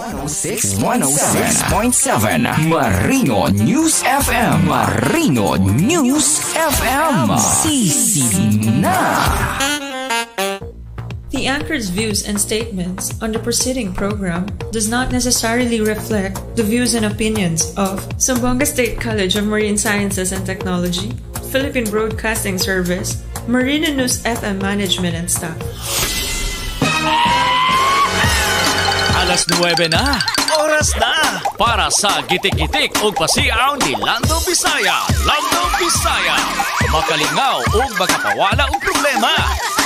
106.7 Marino News FM. Marino News FM. Sisi na. The anchor's views and statements on the preceding program does not necessarily reflect the views and opinions of Zamboanga State College of Marine Sciences and Technology, Philippine Broadcasting Service, Marino News FM Management and Staff. Alas 9 na, oras na para sa gitik-gitik ug pasiaw ni Lando Bisaya. Lando Bisaya, makalingaw ug makapawala og problema.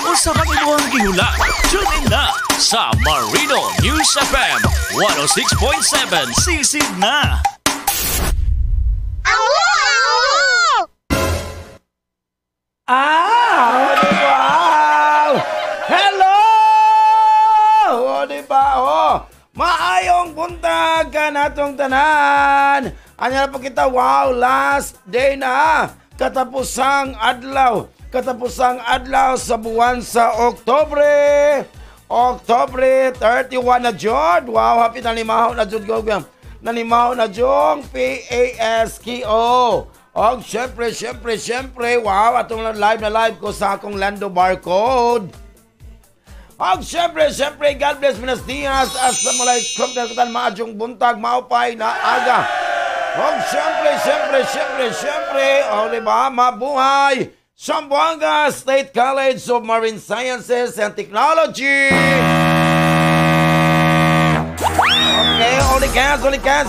Unsa man imong gihula? Tune in na sa Marino News FM 106.7. Sisig na! Ah! Wow! Hello! O, diba? Oh, maayong buntag ka natong tanan. Ano na po kita? Wow, last day na. Katapusang adlaw. Katapusang adlaw sa buwan sa Oktubre. Oktubre 31 na jud. Wow, happy nalimaho na jud go. Nalimaho na jud PASKO. Og syempre, syempre, syempre, wow, atong live na live ko sa akong Lando barcode. Og syempre, syempre, God bless Minas Diaz. Assalamualaikum kutan maadyong buntag, maupay na aga. Og syempre, syempre, syempre, syempre, o diba, mabuhay Zamboanga State College of Marine Sciences and Technology. Okay, only cats,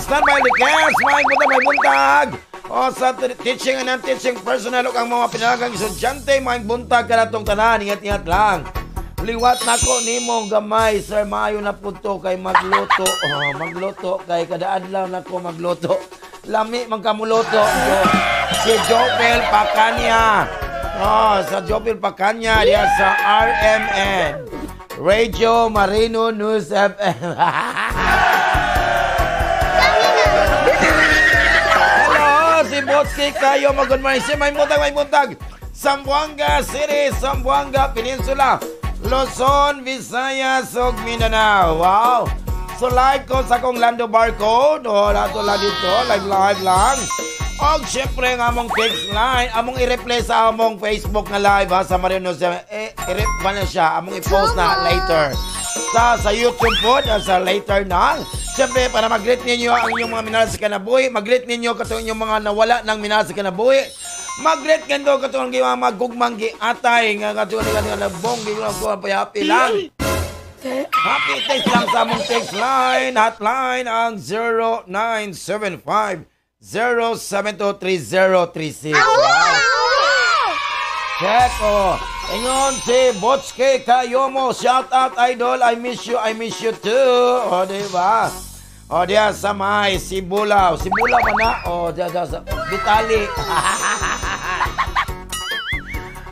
stand by the cats, may buntag, may buntag. O sa teaching and non-teaching personnel ug ang mga pinalagang estudyante, may buntag ka natong tanan, ingat-ingat lang. Liwat nako nimo gamay, sir, maayo na pud to kay magluto. Oh, magluto kay kada adlaw nako magluto. Lami man kamuluto. Si Jopel Pacanya. Oh, sa Jopel Pacanya diya sa RMN. Radio Marino News FM. Hello, si Botski kayo, good morning. Si may buntag, may buntag. Zamboanga City, Zamboanga Peninsula, Luzon, Visayas ug Mindanao. Wow. So live ko sa akong Lando barcode. O, nato lang dito, live live lang. Og syempre ang among text line, among i-replay sa among Facebook na live ha, sa Marino News. Eh, i-replay na siya, among i-post na later. Sa YouTube po, sa later na. Siyempre, para mag-greet ninyo ang inyong mga minahal sa kinabuhi, mag-greet ninyo katong inyong mga nawala ng minahal sa kinabuhi, mag-greet kanto katong mga magugmang giatay, nga katong nga nabong, nga happy lang. Happy text lang sa among text line, hotline ang 0975 0723036. Wow. Check oh. Ingon si Botske Kayomo, shout out idol, I miss you too. O diba? O diya sa may Sibulaw. Sibulaw man na. O diya sa Vitali.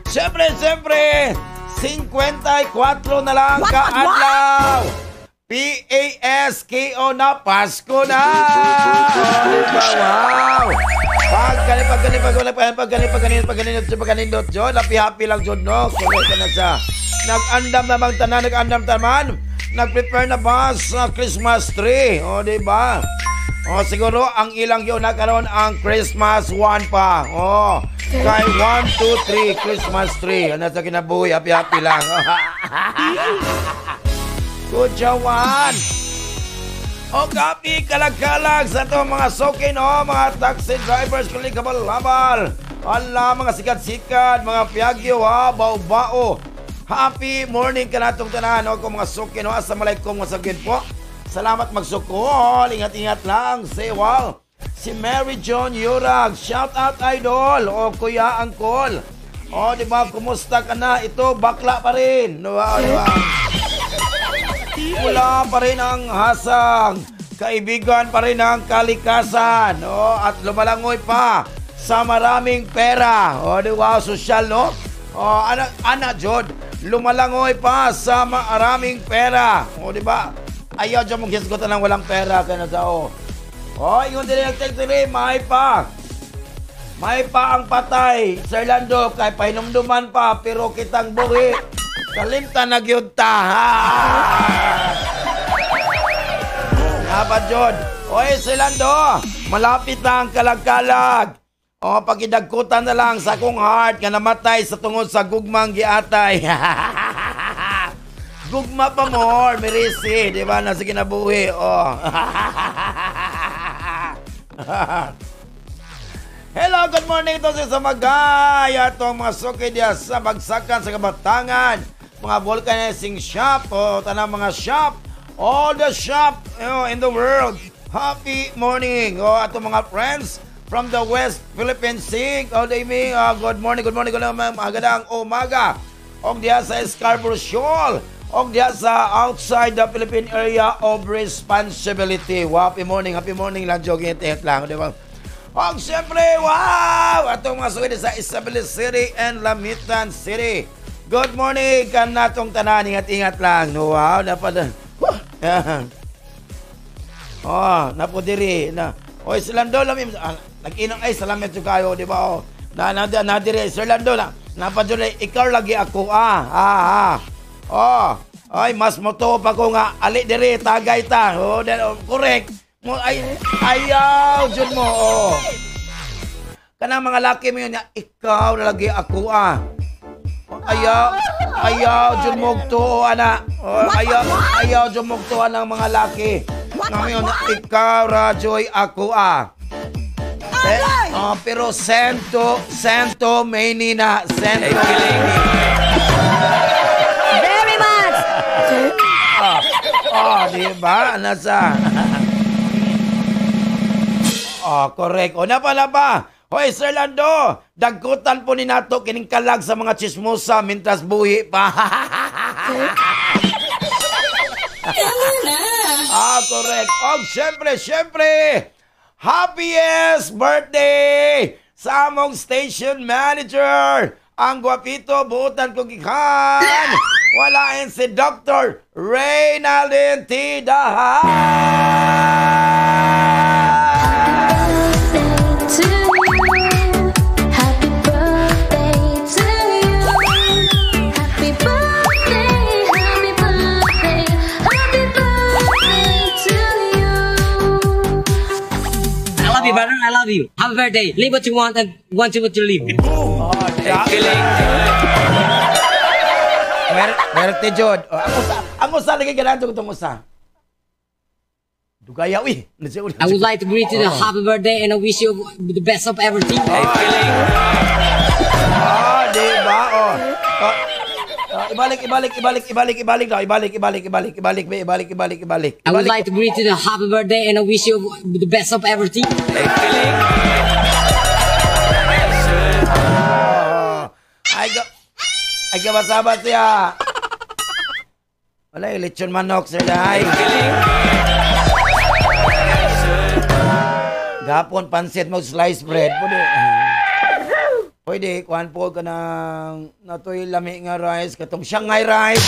Siyempre, siyempre, 54 na lang kaadlaw. PASKO na, Pasko na! O diba? Wow! Pagganip, Jod. Happy-happy lang, Jod, no? Kuloy ka na siya. Nag-andam namang tanan, nag-andam taman. Nag-prepare na ba sa Christmas tree? O, diba? O, siguro, ang ilang yun na karon ang Christmas 1 pa. O, kay 1, 2, 3, Christmas tree. Ano sa kinabuhi, happy-happy lang. Kudyawan! O kapi, kalag-kalag sa itong mga soke, no? Mga taxi drivers, kuling kabalabal. Ala, mga sikat-sikat, mga piagyo, ha? Bao-bao. Happy morning ka natong tanan, no? Kung mga soke, no? Assalamualaikum, masagin po. Salamat magsukol. Ingat-ingat lang. Say wow. Si Mary John Yurag. Shout out, idol. O, kuya, angkol. O, di ba? Kumusta ka na? Ito, bakla pa rin. No, di ba? Wala pa rin ang hasang, kaibigan pa rin ang kalikasan, no? At lumalangoy pa sa maraming pera. O, di ba? Sosyal, no? O, ana, Jod, lumalangoy pa sa maraming pera. O, di ba? Ayaw dyan mong hisgutan ng walang pera. Kaya na o. O, yung din ang text may pa. May pa ang patay, Sir Lando, kay pahinumduman pa, pero kitang buhi. Kalimta na gyud ta. Napa jud. Oy, Silando, malapit na ang kalagkalag. O, pagidagkutan na lang sa akong heart nga namatay sa tungod sa gugmang giatay. Gugma pa more, Mirisi, di ba? Nasa kinabuhi. Oh. Hello, good morning to sa Magay. Atong mga suki diya sa bagsakan sa Kabatangan. Mga vulcanizing shop, o tanang mga shop. All the shop in the world. Happy morning. O, atong mga friends from the West Philippine Sea. Good evening. Good morning, good morning, good morning. Magandang umaga. Og diya sa Scarborough Shoal. Og diya sa outside the Philippine Area of Responsibility. Wow, happy morning lang, jogging lang, di ba? Og siyempre, wow! Atong mga suwede sa Isabela City and Lamitan City. Good morning kanatong tanan, ingat-ingat lang. Wow, napad. Oh, napodiri na. Oy, Silando lami nag-inong ay salamat jud kayo, di ba? Oh. Na na na diri Sir Lando na. Napadure ikaw lagi ako ah. Oh, ay mas moto pa ko nga ali diri tagay ta. Oh, then, oh, correct. Mo ay ayaw jud mo. Oh. Kanang mga laki mo yun, ikaw na lagi ako ah. Ayaw, ayaw jud mo tuo ana. Oh, ayaw, ayaw jud mo tuo ang mga laki. Ngayon, ikaw ra joy ako ah. Pero sento, sento Maynina, sento. Very much. Oh, di ba? Nasa. Oh, correct. O na pala ba? Hoy, Sir Lando, dagkutan po ni nato kining kalag sa mga chismosa mintras buhi pa. Ah, correct. Og syempre, syempre, happiest birthday sa among station manager, ang guwapito, buutan ko gikan. Walain si Dr. Reynaldin T. Dahan. Happy birthday to you. Happy birthday, happy birthday, happy birthday to you. I love you, brother. I love you. Happy birthday. Live what you want and want what you live. Oh, Werte jud. Oh, ako sa lagi ganahan itong usa. Dugaya uy. I would like to greet you the happy birthday and I wish you the best of everything. Oh, di ba? Oh. Oh. Ibalik, ibalik, ibalik, ibalik, ibalik daw. Ibalik, ibalik, ibalik, ibalik, ibalik, ibalik, ibalik. I would like to greet you the happy birthday and I wish you the best of everything. Ay, kabasabat siya. Wala yung lechon manok, sir. Ay. Gapon, pansit mo, slice bread. Pwede. Pwede, kuhan po ka ng natoy lami nga rice, katong Shanghai rice.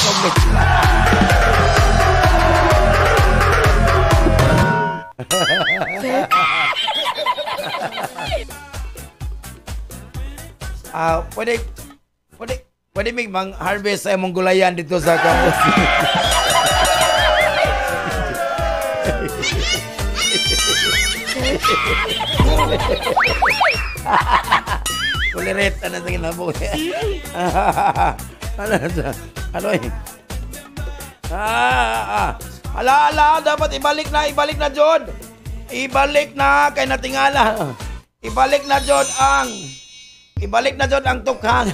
Pwede, pwede, pwede may mang harvest sa imong gulayan dito sa campus. Kulirit, ano sa kinabuhi? Ano sa, ano eh? Ala, ala, dapat ibalik na, Jod. Ibalik na, kay natingala. Ibalik na, Jod, ang, ibalik na, Jod, ang tukhang.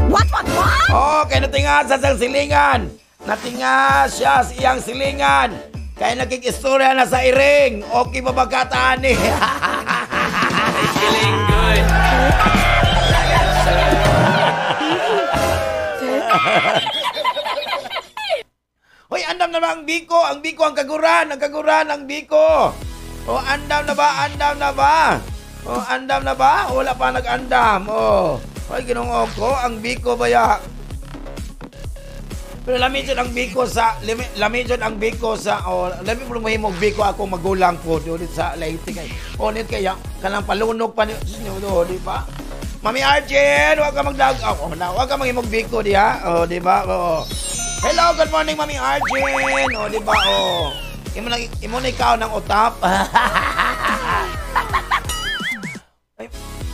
What, what? Oh, kay natinga sa siyang silingan. Natinga siya sa iyang silingan. Kay nakikistorya na sa iring. Okay pa bagkataan eh. Feeling good. Hoy, andam na ba ang biko? Ang biko, ang kaguran. Ang kaguran, ang biko. O, andam na ba? Andam na ba? O, andam na ba? Wala pa nag-andam. O, hoy, ginoo ko, ang biko ba ya? Pero lami dyan ang biko sa, lami dyan ang biko sa, o, lami po mahimog biko ako magulang po doon sa Leyte kay. O, nit kaya, kanang palunok pa niyo, di ba? Mami Arjen, huwag ka magdag, oh, na, huwag ka manghimog biko diha. O, di ba? Oo. Hello, good morning, Mami Arjun. O, di ba? O. Imo na ikaw ng utap. Ay,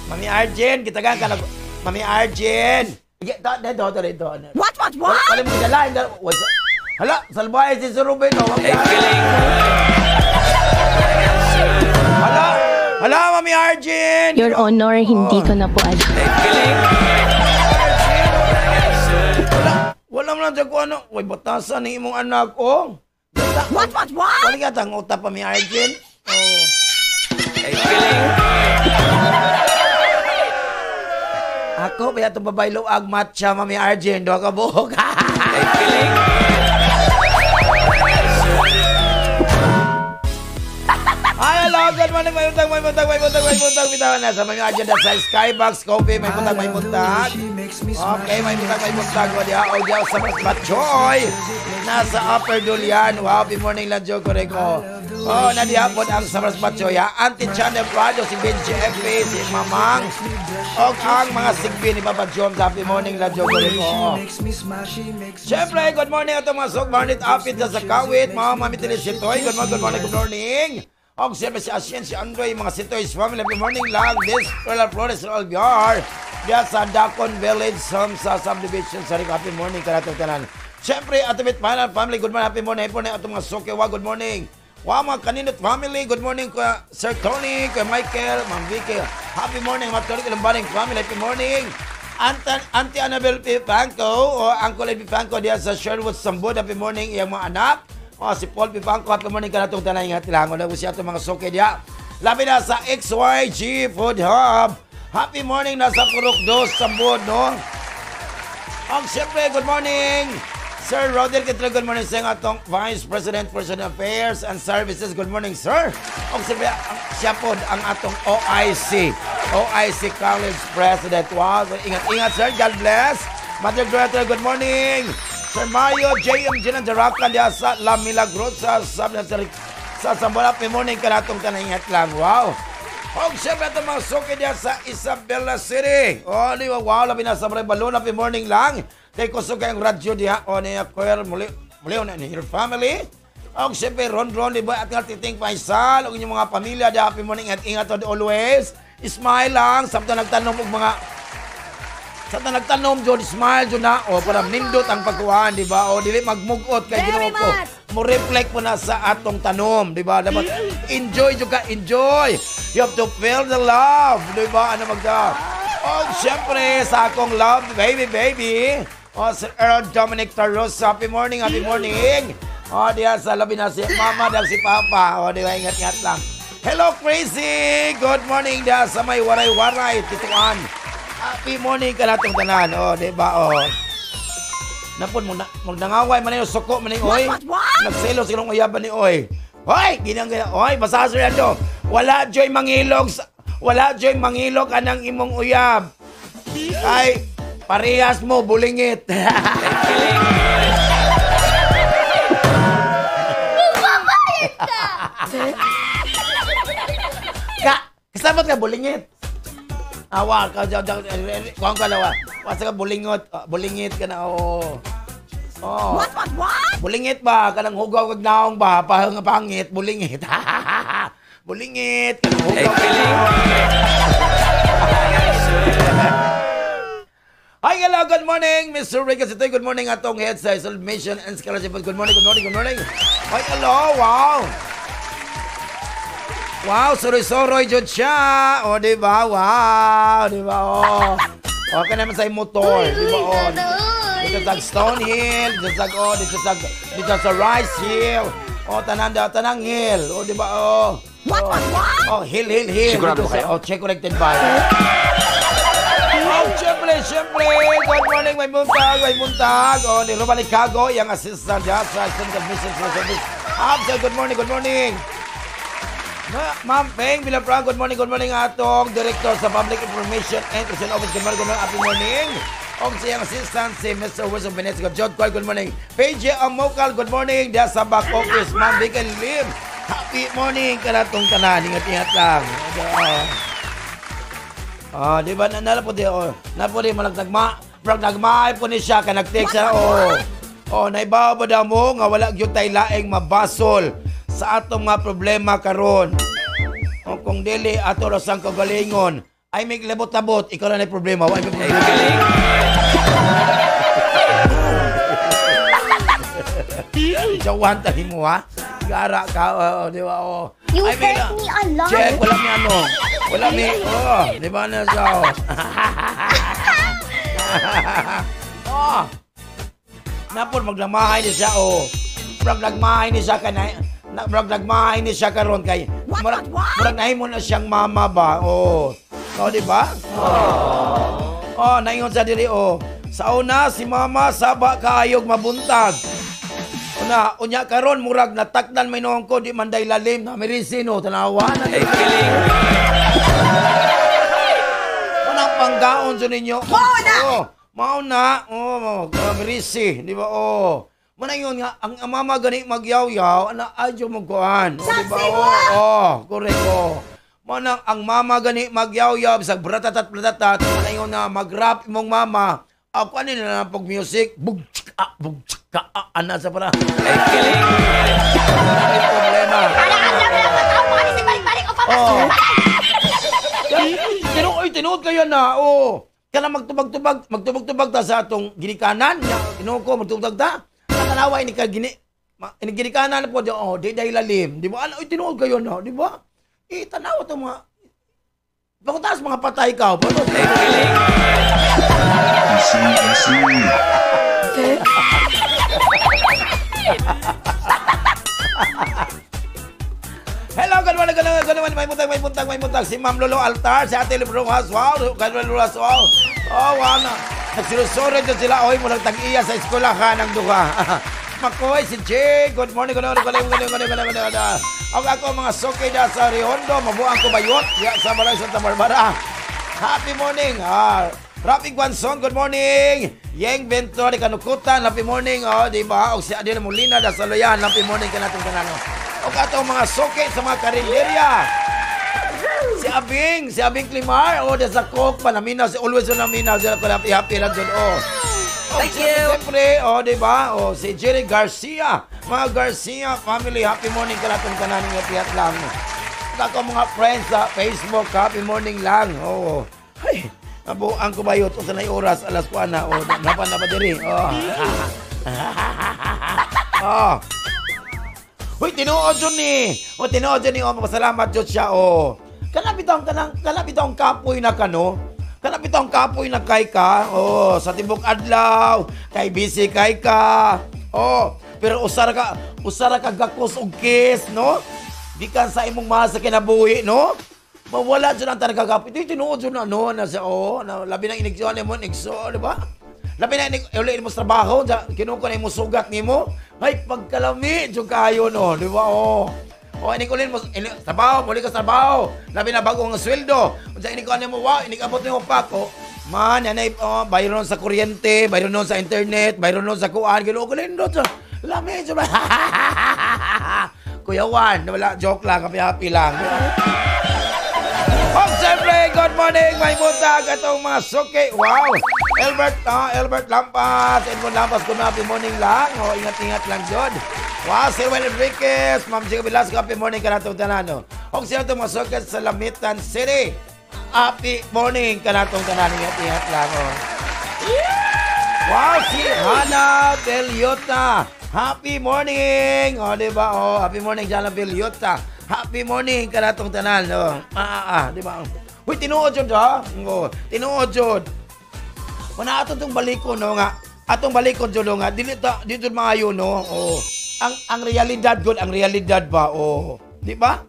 Mami Arjun, kita ka ka. Mami Arjun. Do, do, do, do. What, what? Wala mo dala. Hala, salbahe si Sir Ruben. Oh, hala, hala, Mami Arjun. Your Honor, hindi ko na po alam. Wala mo lang dyan kung ano. Uy, batasan ng imong anak, oh. What, what? Wala ka tang utap, Mami Arjun. Oh. Ako, kaya itong babae luag matcha, Mami Arjun. Doha ka buhok. Ay, hello, good morning, may buntag, may buntag, may buntag, may buntag. Bitawan na sa Mami Arjun sa Skybox Coffee. May buntag, may buntag. Okay, may buntag, may buntag. O diya, o diya, sa Mas Batchoy. Nasa Upper Dulian. Wow, good morning lang, Joe Correco. Oh, nadihapon ang sa Mas Batchoy. Auntie Channel Prado, si Benji FP, si Mamang. O ang mga sigbi ni Papa John. Happy morning lang, Joe Correco. Siyempre, good morning atong mga sok. Marnit Apit sa Kawit. Mga mami Tilisitoy. Good morning, good morning, good morning. Og siyempre si Asien, si Androy, mga Sitoys family, good morning lang. This Perla Flores Albiar, diya sa Dacon Village, sa Subdivision, sa Rico. Happy morning kanatong tanan. Siyempre, Atomit Panel family, good morning, happy morning. Happy morning atong mga Sokewa, good morning. Wow, mga Kaninot family, good morning kuya Sir Tony, kuya Michael, Ma'am Vicky. Happy morning, mga Tony Kilumbaring family, happy morning. Auntie Annabel P. Franco o Uncle P. Franco diya sa Sherwood, Sambod, happy morning iyang mga anak. O, si Paul P. Franco, happy morning kanatong tanan, ingat lang. Wala ko siya itong mga suki diya. Labi na sa XYG Food Hub. Happy morning na sa Purok Dos, Sambod, no? Og siyempre, good morning, Sir Rodel Kitro, good morning sa atong Vice President for Student Affairs and Services. Good morning, sir. Og siyempre, siya po ang atong OIC. OIC College President. Wow, so ingat-ingat, sir. God bless. Mother Greta, good morning. Sir Mario JMG ng Daracan diya sa La Milagrosa sa Sambola. Happy morning kanatong tanan, ingat lang. Wow. Og siyempre itong mga suki diya sa Isabela City. O, di ba? Wow, labi na sa Maray Balon. Happy morning lang. Kay kusog kayong radyo diya. O, niya, Kuya, muli, muli, na your family. Og siyempre, Ron Ron, di ba? At nga Titing Faisal, og inyong mga pamilya diya. Happy morning, ingat, ingat always. Smile lang. Sabta nagtanom og mga sa nagtanom jud, smile jud na o para nindot ang pagkuhan, di ba? O dili magmugot kay Ginoo ko. Mo reflect mo na sa atong tanom, di ba? Dapat enjoy jud ka, enjoy. You have to feel the love, di ba? Ano magda? O syempre sa akong love, baby, baby. O Sir Earl Dominic Taros, happy morning, happy morning. O diya sa labi na si mama dahil si papa. O di ba, ingat-ingat lang. Hello Crazy, good morning diya sa may waray-waray tituan. Happy morning kanatong tanan. O, di ba? O. Napon mo na magnangaway man niyo suko man ni oy. What? Nagselo silang uyaban ni oy. Hoy, ginang gina. Oy, basta sir Ando. Wala joy mangilog. Wala joy mangilog anang imong uyab. Ay, parehas mo bulingit. Ka, kasabot ka bulingit. Awa ka kuan ka lawa. Wasa ka bulingot, bulingit ka na oo. Oh. What, what? Bulingit ba kanang hugaw kag naong ba pangit bulingit. Bulingit kanang hugaw. Hi, hello, good morning, Mr. Rick. Ito, good morning atong head sa Mission and Scholarship. Good morning, good morning, good morning. Hi, hello, wow. Wow, suroy-suroy jud siya. O, di ba? Wow, di ba? O. Okay naman sa motor, di ba? O, dito sa Stone Hill, dito sa, o, dito sa Rice Hill. O, tanan daw, tanang hill. O, di ba? O. What, what? O, hill, hill, hill. Sigurado Dito sa, kayo? o, check corrected by. Oh, siyempre, siyempre. Good morning, may buntag, may buntag. O, ni Romani Cago, yung assistant dyan sa Student Admission Service. Absa, good morning, good morning. Ma'am Peng Villafran, good morning atong Director sa Public Information and President Office. Good morning, happy morning. Og siyang assistant si Mr. Wilson Benezco. John Coy, good morning. PJ Amokal, good morning. Diya sa back office, Ma'am Vicky Lim. Happy morning kanatong tanan. Ingat-ingat lang. Ah, di ba na po di oh. Na po di malagtagma. Prag nagmaay po ni siya ka nag-text siya oh. Oh, naibaw ba daw mo nga wala gyud tay laing mabasol sa atong mga problema karon. O kung dili ato ra sang kagalingon, ay may labot-labot, ikaw na may problema, wa may problema. Jawan tayo mo ha? Gara ka, oh, di ba? Oh. You ay, hurt me a lot. Check, wala mi ano. Wala mi, oh, di ba na siya? Oh. Napon, maglamahay ni siya, oh. Murag nagmahay ni siya kanay. Murag nagmahay ni siya karon kay. Murag nahimo na siyang mama ba? Oh. Oh, di ba? Oh, naingon sa diri, oh. Sa una, si mama saba kaayog mabuntag. Una, unya karon murag natakdan may noong ko di man day lalim na mirisino tanawa na. Ay, kiling. Unang panggaon sa ninyo. Mao na. Oh, mao na. Oh, mirisi, di ba? Oh. Muna yun nga ang mama gani magyaw-yaw ana adyo mo kuan. Oh, di ba? Oh, oh, correct oh. Muna ang mama gani magyaw-yaw bisag bratatat bratatat, muna yun na mag-rap imong mama. Ako ani na pag music, bug chika bug chika ana sa para. Ay, kiling. May problema. Oh. Pero oy tinuod kayo na. Oh. Kana magtubag-tubag, magtubag-tubag ta sa atong ginikanan. Tinuod ko magtubag ta. Natanawa ini ka gini ini ginikanan po oh, di dahil lalim. Di ba? Ano oy tinuod kayo na, di ba? Eh tanawa to mga pagkataas mga patay ka. Ay, kiling. Hello, good morning, good morning, good morning. May buntag, may buntag. Si Ma'am Lolo Altar, si Ate Rojas, wow, Lolo Rojas, wow. Oh, wow na. Nagsurusuro dyan sila, oy, mulang tag-iya sa eskwelahan ng duha. Makoy, si Jay, good morning, good morning, good morning, good morning, good morning, good morning. Ako mga sokay da sa Riondo, mabuang ko bayot, sa Balay Santa Barbara. Happy morning, Rafi Guanzon, good morning. Yeng Bento de Kanukutan, happy morning. Oh, di ba? O si Adela Molina da Saloyan, happy morning kanatong kanano. O katong mga soke sa mga karinderya. Si Abing Climar, oh, da sa Coke, Panamina, si always on Namina, sila ko happy happy lang dyan, oh. Thank you. Siyempre, oh, di ba? Oh, si Jerry Garcia, mga Garcia family, happy morning kanatong kanano nga piyat lang. Ako mga friends sa Facebook, happy morning lang. Oh. Ay, nabuang ko bayot o sanay oras, alas 1 na. O, napan na ba diri? Oh. Oh. Uy, tinuod yun ni. O, tinuod yun ni. O, mapasalamat yun siya. O. Kanabitong kapoy na kano. Kanabitong kapoy na kay ka. O, sa tibok adlaw. Kay busy kay ka. O, pero usara ka gakos og kiss, no? Gikan sa imong mahal sa kinabuhi, no? Mawala dyan ang taragagap. Ito yung tinuod dyan, ano, nasa, oh, na, labi ng inigsuan mo, inigso, di ba? Labi na uli mo sa trabaho, kinuko na mo sugat ni mo. Ay, pagkalami, dyan kayo, no, di ba, oh. O, inig ulin mo, trabaho, muli ka sa trabaho. Labi na bagong sweldo. Diyan, inig mo, wow, inig abot mo pa, oh. Man, yan ay, oh, bayron sa kuryente, bayron sa internet, bayron sa kuan, kinuko na yun, lami, dyan, Kuya Juan, wala, joke lang, happy-happy lang. Oh, siyempre, good morning, may buntag atong mga suki. Wow! Albert Lampas, Edmond Lampas, good happy morning lang. Oh, ingat-ingat lang, Jod. Wow, Sir Wayne Enriquez, Ma'am Chico Velasco, happy morning kanatong tanan. Oh, sino itong mga suki sa Lamitan City. Happy morning kanatong tanan. Ingat-ingat lang. Oh. Wow, si Hannah Beliota. Happy morning! Oh, di ba? Oh, happy morning, Hannah Beliota. Happy morning kanatong tanan. Oh. Di ba? Uy, tinuod jud ha. Oh, tinuod jud. Wala atong tong balikon no nga. Atong balikon jud nga dili ta dito maayo no. Oh. Ang realidad gud, ang realidad ba? Oh, di ba?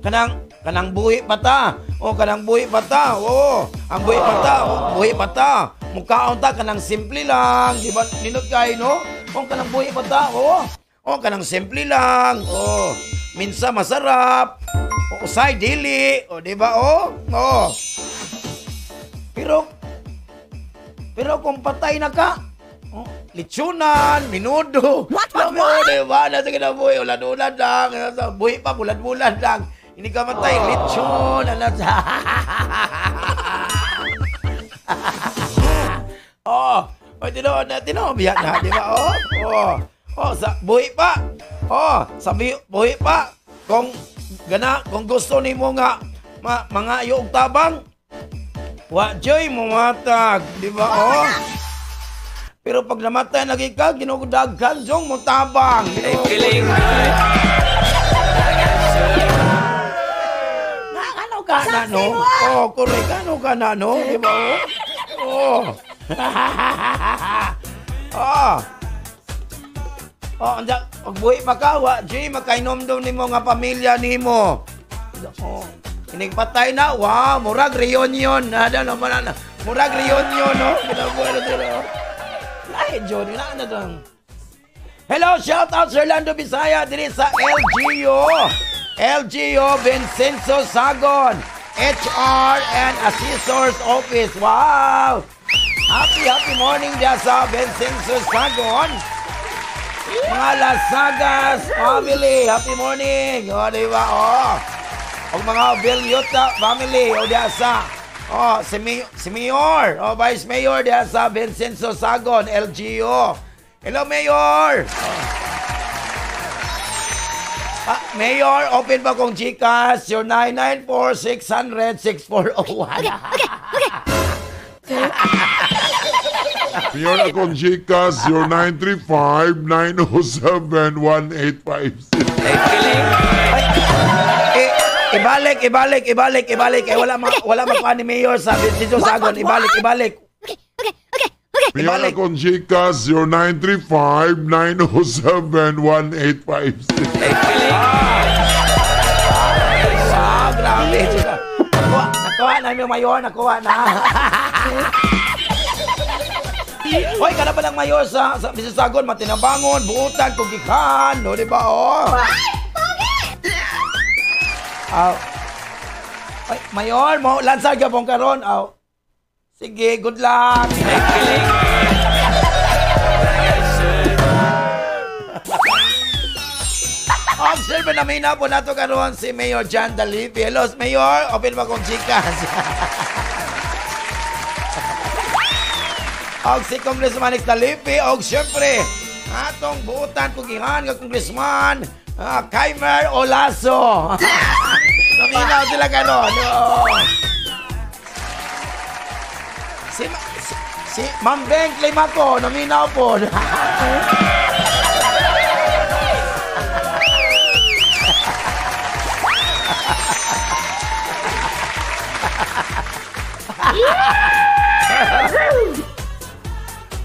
Kanang buhi pa ta. Oh, kanang buhi pa ta. Oh, ang buhi pa ta. Oh, buhi pa ta. Mukaon ta kanang simple lang, di ba? Ninot kay no? Oh, kanang buhi pa ta. Oh. Oh, kanang simple lang. Oh, minsa masarap. O usay dili. O di ba? Oh. Oh. Pero kung patay na ka, oh, litsunan, minudo. What? Di ba? Nasa kinabuhi, ulan-ulan lang. Buhi pa, bulan-bulan lang. Hindi ka matay, lechon. Ano sa... Oh, Oy, tinuod na, tinuod biya na, di ba? Oh, oh. Oh, sa buhi pa. Oh, sabi buhi pa. Kung gana, kung gusto nimo nga mga og tabang, wa joy mo matag, di ba? Oh. Pero pag namatay lagi ka, ginugdaghan jong mo tabang. Na ano ka na no? Oh, correct, ano ka na no? Di ba? Oh. Oh. Oh, anja, pag buhi pa ka, wa joy makainomdom nimo nga pamilya nimo. Oh. Inigpatay na, wow, murag reunion. Ada naman na. Murag reunion, no? Ginabuhay na sila. Lahi, John, wala na doon. Hello, shout out Sir Lando Bisaya diri sa LGU. LGU Vincenzo Sagon, HR and Assessor's Office. Wow! Happy, happy morning dyan sa Vincenzo Sagon. Mga Lasagas family, happy morning. O, di ba? O. O mga Villota family, o diya sa, o, si Mayor, o, Vice Mayor diya sa Vincenzo Sagon, LGU. Hello, Mayor! Oh. Mayor, open ba kong GCash? Your 994-600-6401. Okay, okay, okay. Mayor, akong GCash, 0935-907-1856. Ibalik, ibalik, ibalik, ibalik. Eh, wala makuha ni Mayor sa Vincenzo Sagon. Ibalik, ibalik. Okay, okay, okay, okay. Mayor, akong GCash, 0935-907-1856. Wow, grabe. Nakuha na yung Mayor, nakuha na. Hoy, kada pa lang Mayor sa Vincenzo Sagon, matinabangon, buutan, kugikan. No, di ba? Oh. Aw. Ay, Mayor, mo lansar ka pong karon. Aw. Sige, good luck. Observe na may na po nato karon si Mayor John Dalipi. Hello, Mayor. Open ba kong GCash? Og si Congressman Alex Dalipi. Og syempre, atong buutan kugihan nga Congressman Kaimer Olaso. Naminaw sila karon. Oh. Si Ma'am Beng Climaco, naminaw po.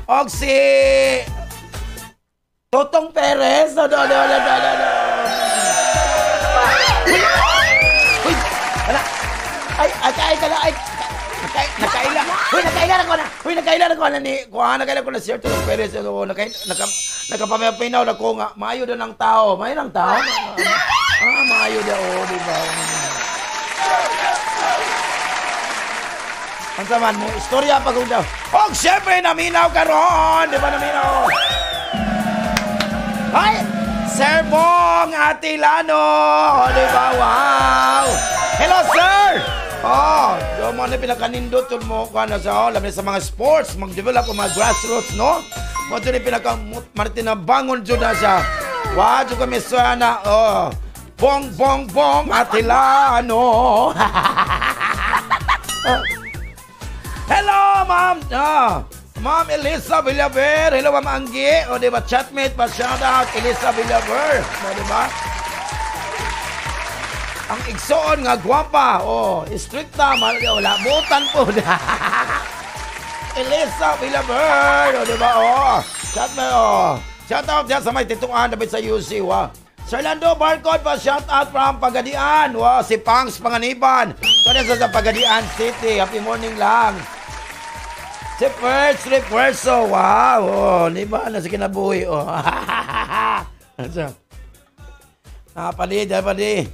Og si Totong Perez. No, no, no, no, no, no. Uy, wala. Ay, ay, ay, ay, nakaila. Uy, nakaila na ko na. Uy, nakaila na ko na ni. Kuha, nakaila ko na si Totong Perez. Nakapamapinaw na ko nga. Maayo daw ng tao. Maayo ng tao. Ah, maayo daw. Oh, di ba? Ang saman mo, istorya pa kung daw. Og syempre, naminaw karon. Di ba naminaw? Ay! Sir Bong Atilano! O, di ba? Wow! Hello, sir! Oh, doon mo na pinakanindot yun mo kung sa, oh, labi sa mga sports, mag-develop ang mga grassroots, no? Mo ito na pinaka-martinabangon dyan na siya. Wow, dyan kami sa na, oh, Bong, Bong, Bong Atilano! Hello, ma'am! Ah, Ma'am Elisa Villaver. Hello, Ma'am Anggi. O, di ba? Chatmate pa. Shout out, Elisa Villaver. O, di ba? Ang igsoon nga gwapa. O, stricta. Wala. Butan po. Elisa Villaver. O, di ba? O, chatmate. O, shout out dyan sa may tituan. Dapat sa UC. Wow. Sir Lando Barcode pa. Shout out from Pagadian. Wow, si Pangs Panganiban. So, sa Pagadian City. Happy morning lang. Si First Reverso. Wow. Oh, di ba? Nasa kinabuhi. Oh. Napali, napali.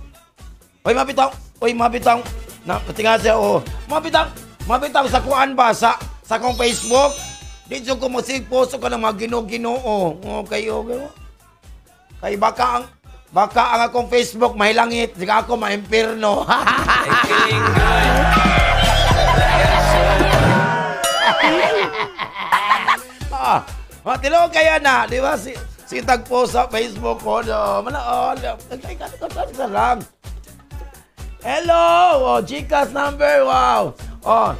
Uy, mabitaw. Uy, mabitaw. Natinga siya, oh. Mabitaw. Mabitaw sa kuan ba? Sa kong Facebook. Dito ko masigposo ka ng mga ginoo-ginoo. Okay, okay. Kay baka ang akong Facebook mahilangit. Sige ako maimpirno. Ah, tilaw kaya na, di ba? Si tagpo sa Facebook ko, no? Mana, oh, nagkaikat lang. Hello! Oh, Gcash number, wow! Oh,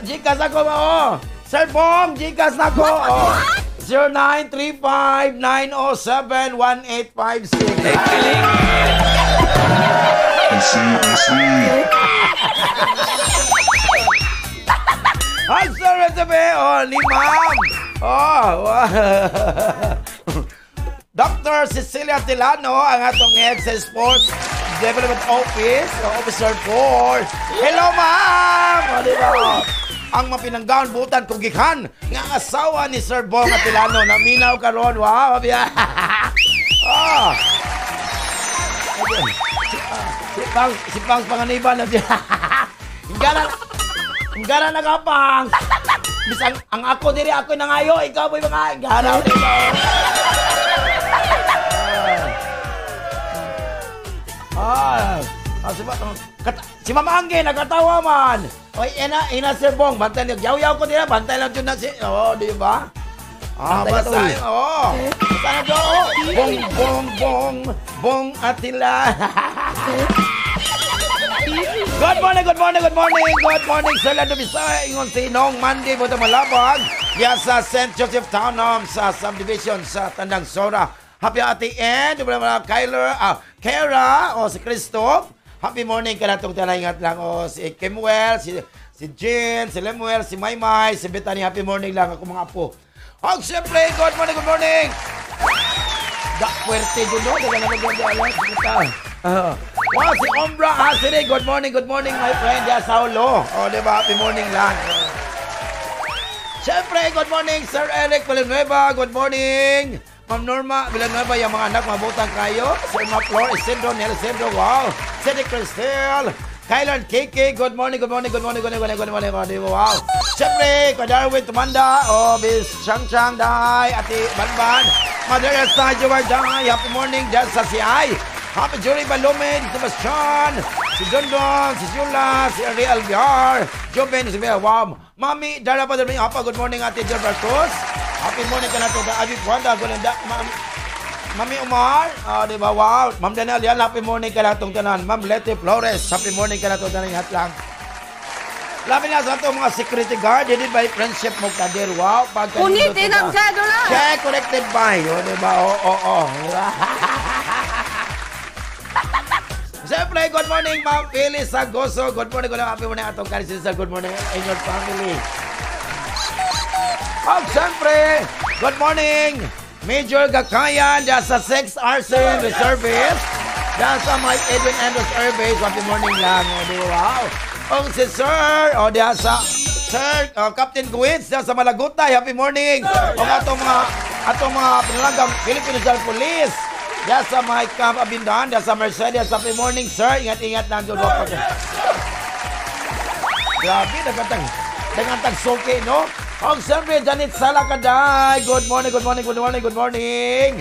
Gcash ako, oh! Sir Bong, Gcash na ko! Oh, 0935-907-1856. Hi, Sir Recipe! Oh, ni Ma'am! Oh, wow. Dr. Cecilia Tilano, ang atong head sa Sports Development Office, Officer 4. Hello, ma'am! O, diba? Ang mapinanggaon butan kung gikan nga asawa ni Sir Bong Atilano. Naminaw karon. Wow! Oh. Si Pangs Panganiban. Hinggana na ka, Pangs! Bisan ang ako diri, ako nangayo, ikaw po'y mga hinggana. Si Mama Angge, nagkatawa man. Oy, ina Sir Bong, bantay lang. Yaw-yaw ko dira, bantay lang dyan na si... Oh, di ba? Ah, basta. Oh. Basta na dyan, oh. Bong, bong, bong, bong Atila. Good morning, good morning, good morning. Good morning, Sir Lando Bisaya. Ingon si Nong Mandy, Buta Malabag. Diyan sa St. Joseph Town sa subdivision sa Tandang Sora. Happy Ate Ann, Kyler, Kara, o si Christoph. Happy morning ka na itong talangat lang. O si Kimuel, si Jean, si Lemuel, si Maymay, si Bethany. Happy morning lang ako mga apo. O siyempre, good morning, good morning. Da, puwerte dun, no? Wow, si Ombra Asiri. Good morning, my friend. Ya, Saulo. O, diba? Happy morning lang. Siyempre, good morning, Sir Eric Villanueva. Good morning. Ma'am Norma Villanueva, yung mga anak, mabutang kayo. Sir Maflor, Isidro, Nel Isidro, wow. Cedric Cristel, Kylan KK, good morning, good morning, good morning, good morning, good morning, good morning, wow. Siyempre, Kuya Darwin Tumanda, oh, Miss Chang Chang Dai, Ate Banban, Mother Elsa Jowar Dai, happy morning dyan sa CI. Happy Jury Balumen, Sebastian, si Dondon, si Yula, si Ari Alviar, Joven, si Bea, wow. Mami, Dara pa, good morning, Ate Jill Bartos. Happy morning ka na ito. Abi Kwanda, Mami Umar, di ba? Wow. Ma'am Daniel, yan, happy morning ka na itong tanan. Ma'am Leti Flores, happy morning ka na itong tanan. Ingat lang. Labi na sa itong mga security guard, headed by Friendship Mugtadir. Wow. Punitin ang cedula! Check, connected by. O, di ba? Oo, oo, oo. Siyempre, good morning, Ma'am Phyllis Sagoso. Good morning, good morning, happy morning atong karisisa. Good morning in your family. At siyempre, good morning, Major Gakayan, dyan sa 6 Arson Reservist, dyan sa Mike Edwin Andrews Air Base, happy morning lang. O, di, wow. O, si Sir, o, dyan sa Sir, Captain Guiz, dyan sa Malagutay, happy morning. O, atong mga pinalanggang Philippine National Police, dyan sa Mike Camp Abindan, dyan sa Mercedes, happy morning, sir. Ingat-ingat lang. Grabe, nagkantang soke, no? Og siyempre, Janet Salakaday. Good morning, good morning, good morning, good morning.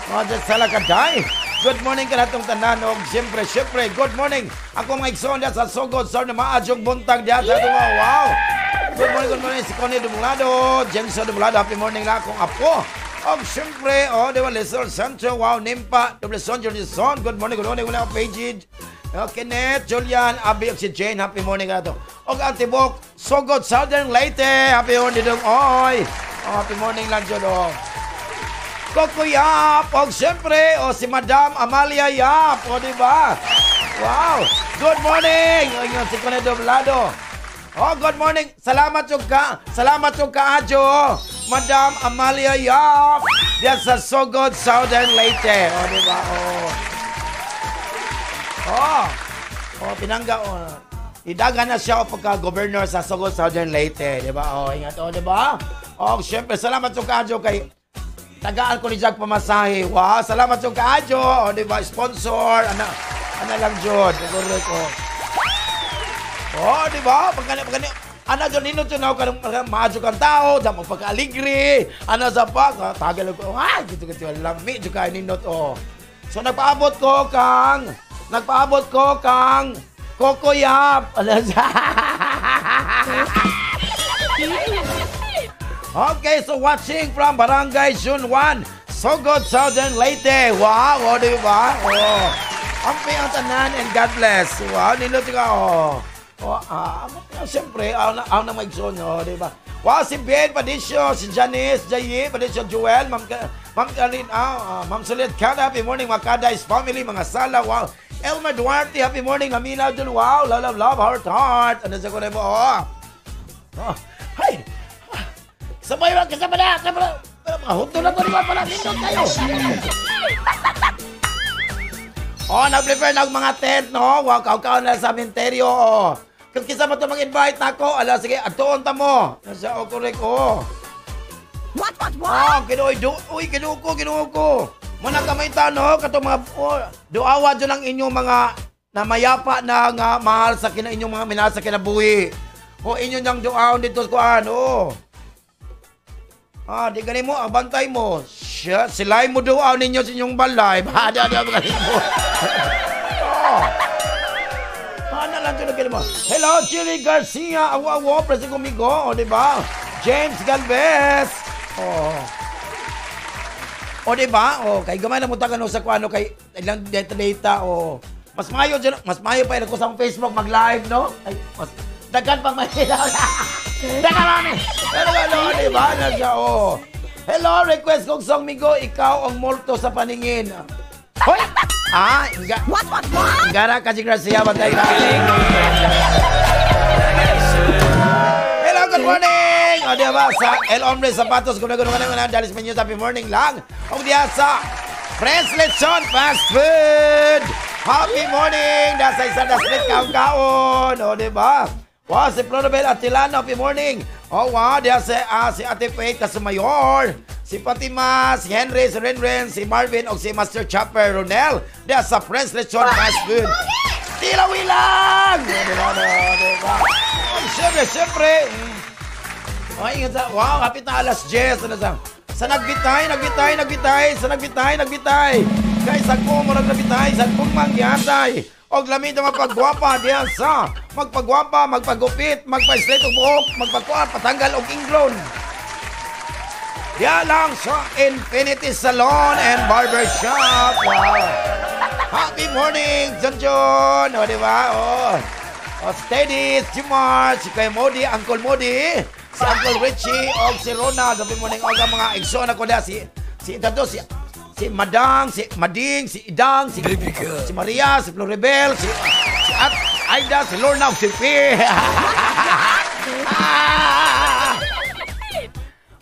O, Janet Salakaday. Good morning ka na itong tanan. Og siyempre, siyempre, good morning. Ako mga igsoon diyan sa Sogod, sir, na maadyong buntag diyan sa itong, wow. Good morning, good morning. Si Connie Dumulado, Jameson Dumulado. Happy morning lang akong apo. Og siyempre, o, di ba, Lizelle Sancho, wow, Nimpa, Dublison, Jolison. Good morning, good morning. Wala akong page. Kenneth, Julian, Abby, si Jane, happy morning ka na ito. Og Antibok, Sogod, Southern Leyte, happy morning dong, oy. Oh, happy morning lang dyan, oh. Coco Yap, og siyempre, oh, si Madam Amalia Yap, oh, di ba? Wow, good morning! O, yun, si Cone Doblado. Oh, good morning. Salamat yung ka, Madam Amalia Yap, diyan sa Sogod, Southern Leyte. Oh, di ba? Oh. Oh, oh, pinangga, oh. Idaga na siya o pagka-governor sa Sogod, Southern Leyte, di ba? Oh, ingat, oh, di ba? Oh, syempre, salamat sa kaadyo kay tagaan ko ni Jack pamasahe. Wow, salamat sa kaadyo, oh, di ba? Sponsor, ana lang jud. Oh. Oh, di ba? Pagka ana jud nindot jud ako kanang maadyo kang tao, sa pagka-aligre, ana sa pag tagal ko. Ah, gitu-gitu lami jud kay nindot, oh. So nagpaabot ko kang Coco Yap. Okay, so watching from Barangay June 1, Sogod, Southern Leyte. Wow, o, di ba? Oh. Ampi ang tanan and God bless. Wow, nindot ka, oh. Oh, siyempre, aw na may oh, di ba? Wow, si Ben Padicio, si Janice, Jaye, Padicio, Joel, Ma'am, Ma'am Karin, Ma'am Solet Kada, happy morning, mga Kadays family, mga Sala, wow. Elmer Duarte, happy morning, Lamina Dul, wow, love, love, love, heart, heart. Ano sa kunay mo, oh. Oh, hay! Sabay ba, kasama na, kasama na. Mga huto na to, di ba pala, nindot kayo. Oh, nag-prepare na mga tent, no? Wow, kaw-kaw na sa menteryo, oh. Kung kisa mo ito mag-invite na ako, ala, sige, atuon ta mo. Nasa, oh, correct, oh. What? Oh, kinuoy, uy, kinuo ko. Muna kamay ta, no? Katong mga, oh, duawa dyan ang inyong mga namayapa na nga mahal sa kina, inyong mga minahal sa kinabuhi. O, inyo niyang duaon dito sa kuan, oh. Ah, di gani mo, ang bantay mo. Siya, sila'y mo duaw ninyo sa inyong balay. Bahada na mga mo. Oh. Ano lang tulog mo? Hello, Chiri Garcia. Awo-awo, presi kumigo. O, di ba? James Galvez. Oh. O, di ba? O, kay gamay na mo tagan sa kuano kay ilang data. O, mas mayo dyan, mas mayo pa ilang ko sa Facebook mag-live, no? Ay, mas daghan pang mahilaw. Daghan mami. Pero ano, di ba? Nasa, oh. Hello, request kong song, migo. Ikaw ang multo sa paningin. Hoy! Ah, inga. What? Ingara ka si Garcia, bantay ka. Hello, good morning! O, di ba? Sa El Hombre Zapatos, kung nagano ka naman, Dalis Menus, happy morning lang. O, diya sa Friends Lechon Fast Food! Happy morning! Nasa isa na street kaon-kaon. O, di ba? Wow, si Floribel Atilano, happy morning. Oh, wow, diya si, si Ate Faith Kasumayor, si Fatima, si Henry, si Renren, si Marvin, o si Master Chopper Ronel. Diya sa Friends Lechon Fast Food. Tilawilang! Diba, diba? Oh, siyempre, siyempre. Oh, ingat sa, wow, hapit na alas 10. Ano sa nagbitay, nagbitay, nagbitay, sa nagbitay, nagbitay. Kay sagpo mo nagbitay, sagpong mangyatay. Og lamit ang magpagwapa diyan sa magpagwapa, magpagupit, magpa-straight og buhok, magpagkuan, patanggal og ingrown. Diyan lang sa Infinity Salon and Barbershop. Wow. Happy morning, John John. O, di ba? Oh. O, steady, si Mark, si Kuya Modi, Uncle Modi, si Uncle Richie, og si Ronald. Happy morning, og ang mga igsoon ako diya, si ito, si Madang, si Mading, si Idang, si Maria, si Floribel, si At Aida, si Lorna, si P.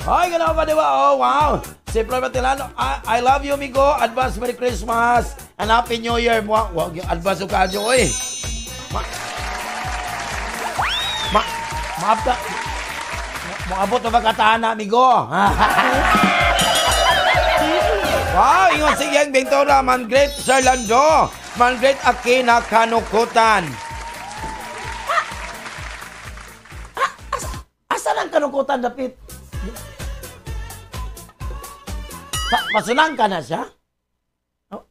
Ay, gano'n ba, di ba? Oh, wow. Si Floribel Tilano, I love you, amigo. Advance Merry Christmas and Happy New Year. Wag yung advance yung kaadyo, oy. Maabot na ba kataan na, amigo? Wow, ingon si Yang Ventura, man great Sir Lando, man great Akina Kanukutan. Asa lang Kanukutan, dapit? Pasunang ka na siya? Oh,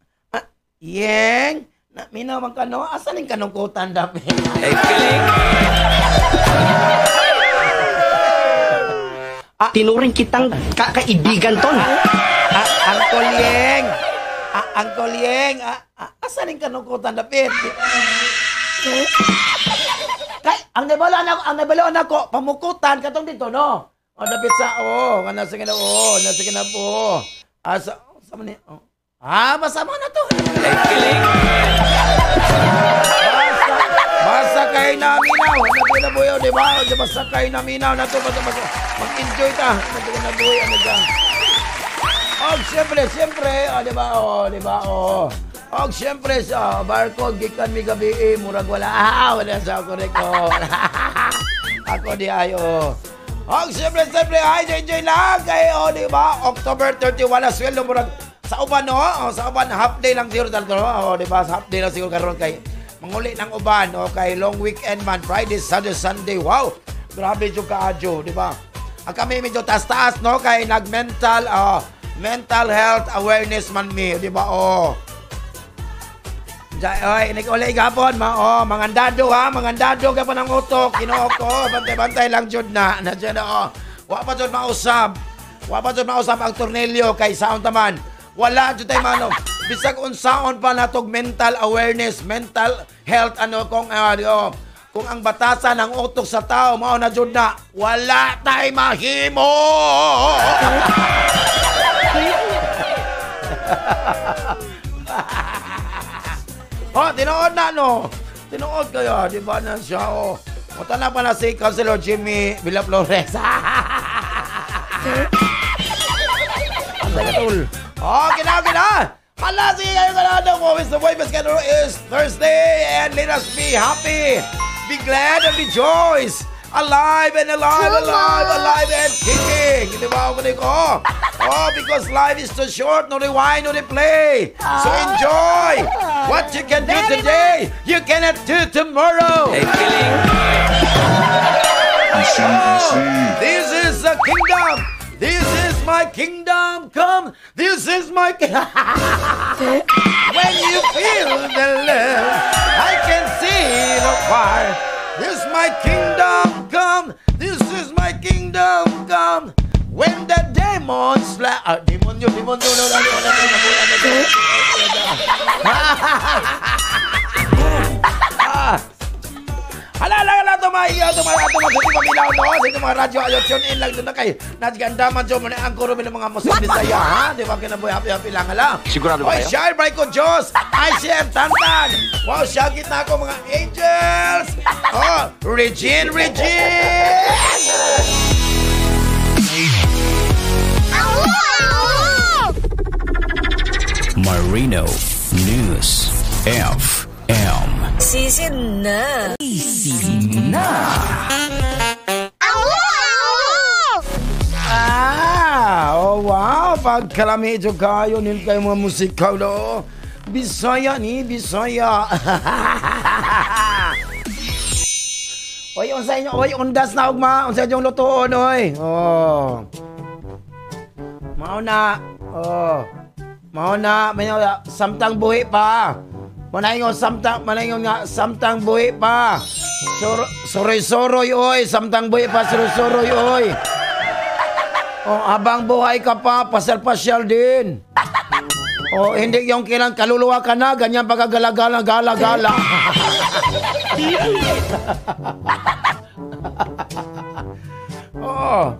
Yang, minaw man ka no, asa lang Kanukutan, dapit? Ay, galing! Tinuring kitang kakaibigan, ton. Uncle Yeng! Uncle Yeng! Asa rin Kanukutan, dapit? Kay, ang nabalaan ako, pamukutan, katong dito, no? O, dapit sa, oh, nasa kina, oh, nasa kina po. Asa, sa man, oh. Ah, masama na to. Basta kayo naminaw. Nasa na buhay, di ba? Basta kayo naminaw. Nato, basta, mag-enjoy ta. Nasa na buhay, ano dyan. Og siyempre, siyempre, oh, di ba? Oh, di ba? Oh. Og siyempre sa barko gikan mi gabi, eh, murag wala. Ah, wala sa correct ko. Ako di ayo. Og siyempre, siyempre, ay, enjoy lang kay, oh, di ba? October 31 na sweldo murag sa uban, no? Oh, sa uban half day lang siguro talto, oh, di ba? Half day lang siguro karon kay manguli ng uban, oh, kay long weekend man, Friday, Saturday, Sunday. Wow. Grabe jud kaadyo, di ba? Ang kami medyo taas-taas, no? Kay nag-mental mental health awareness man mi, di ba? Oh. Oy, nag-ulay gapon, ma, oh, mangandado ha, mangandado gapon ang utok, Ginoo ko, bantay-bantay lang jud na, na jud oh. Wa pa jud mausab. Wa pa jud mausab ang tornilyo kay saon taman. Wala jud tay mano. Bisag unsaon pa natog mental awareness, mental health ano kung kung ang batasan ang utok sa tao mao na jud na wala tay mahimo. Oh, tinuod na no. Tinuod kayo, di ba na siya oh. Muta na pa na si Councilor Jimmy Villaflores. Ang oh, gina, gina. Hala, sige kayo kanado mo. Mr. Boy, Best is Thursday and let us be happy. Be glad and rejoice. Alive and alive, alive, alive and kicking. Di ba ako ko? Oh, because life is too short. No rewind, no replay. So enjoy what you can do today. You cannot do tomorrow. Oh, this is the kingdom. This is my kingdom come. This is my kingdom. When you feel the love, I can see the fire. This is my kingdom come. This is my kingdom come. When the demons fly, demon yo, demon yo, no, no, no, no, no, no, Hala, hala, hala, tumahiyaw, tumahiyaw, tumahiyaw, no? Sa inyong mga radyo, ayo, tune in lang doon na kay Nagyanda man dyan mo na ang kuro ng mga muslim Bisaya, ha? Di ba kinabuhi, happy, happy lang, hala? Sigurado ba kayo? Oy, siya, bray ko, Diyos! Ay, siya, Tantan! Wow, siya, kita ako, mga angels! Oh, Regine, Regine! Marino News FM. Season na. Season na. Ah, oh wow, pagkalami ito kayo, nil kayo mga musikaw do. Bisaya ni, Bisaya. Oy, unsa inyo, oy, undas na ugma, unsa inyong lutoon, oy. Oh. Mao na. Oh. Mao na, may samtang buhi pa. Manaingon samtang, manaingon nga samtang buhi pa. Soroy-soroy oy, samtang buhi pa, soroy-soroy oy. Oh, habang buhay ka pa, pasyal-pasyal din. Oh, hindi yung kailang kaluluwa ka na, ganyan pagkagalagala, gala-gala. Oh,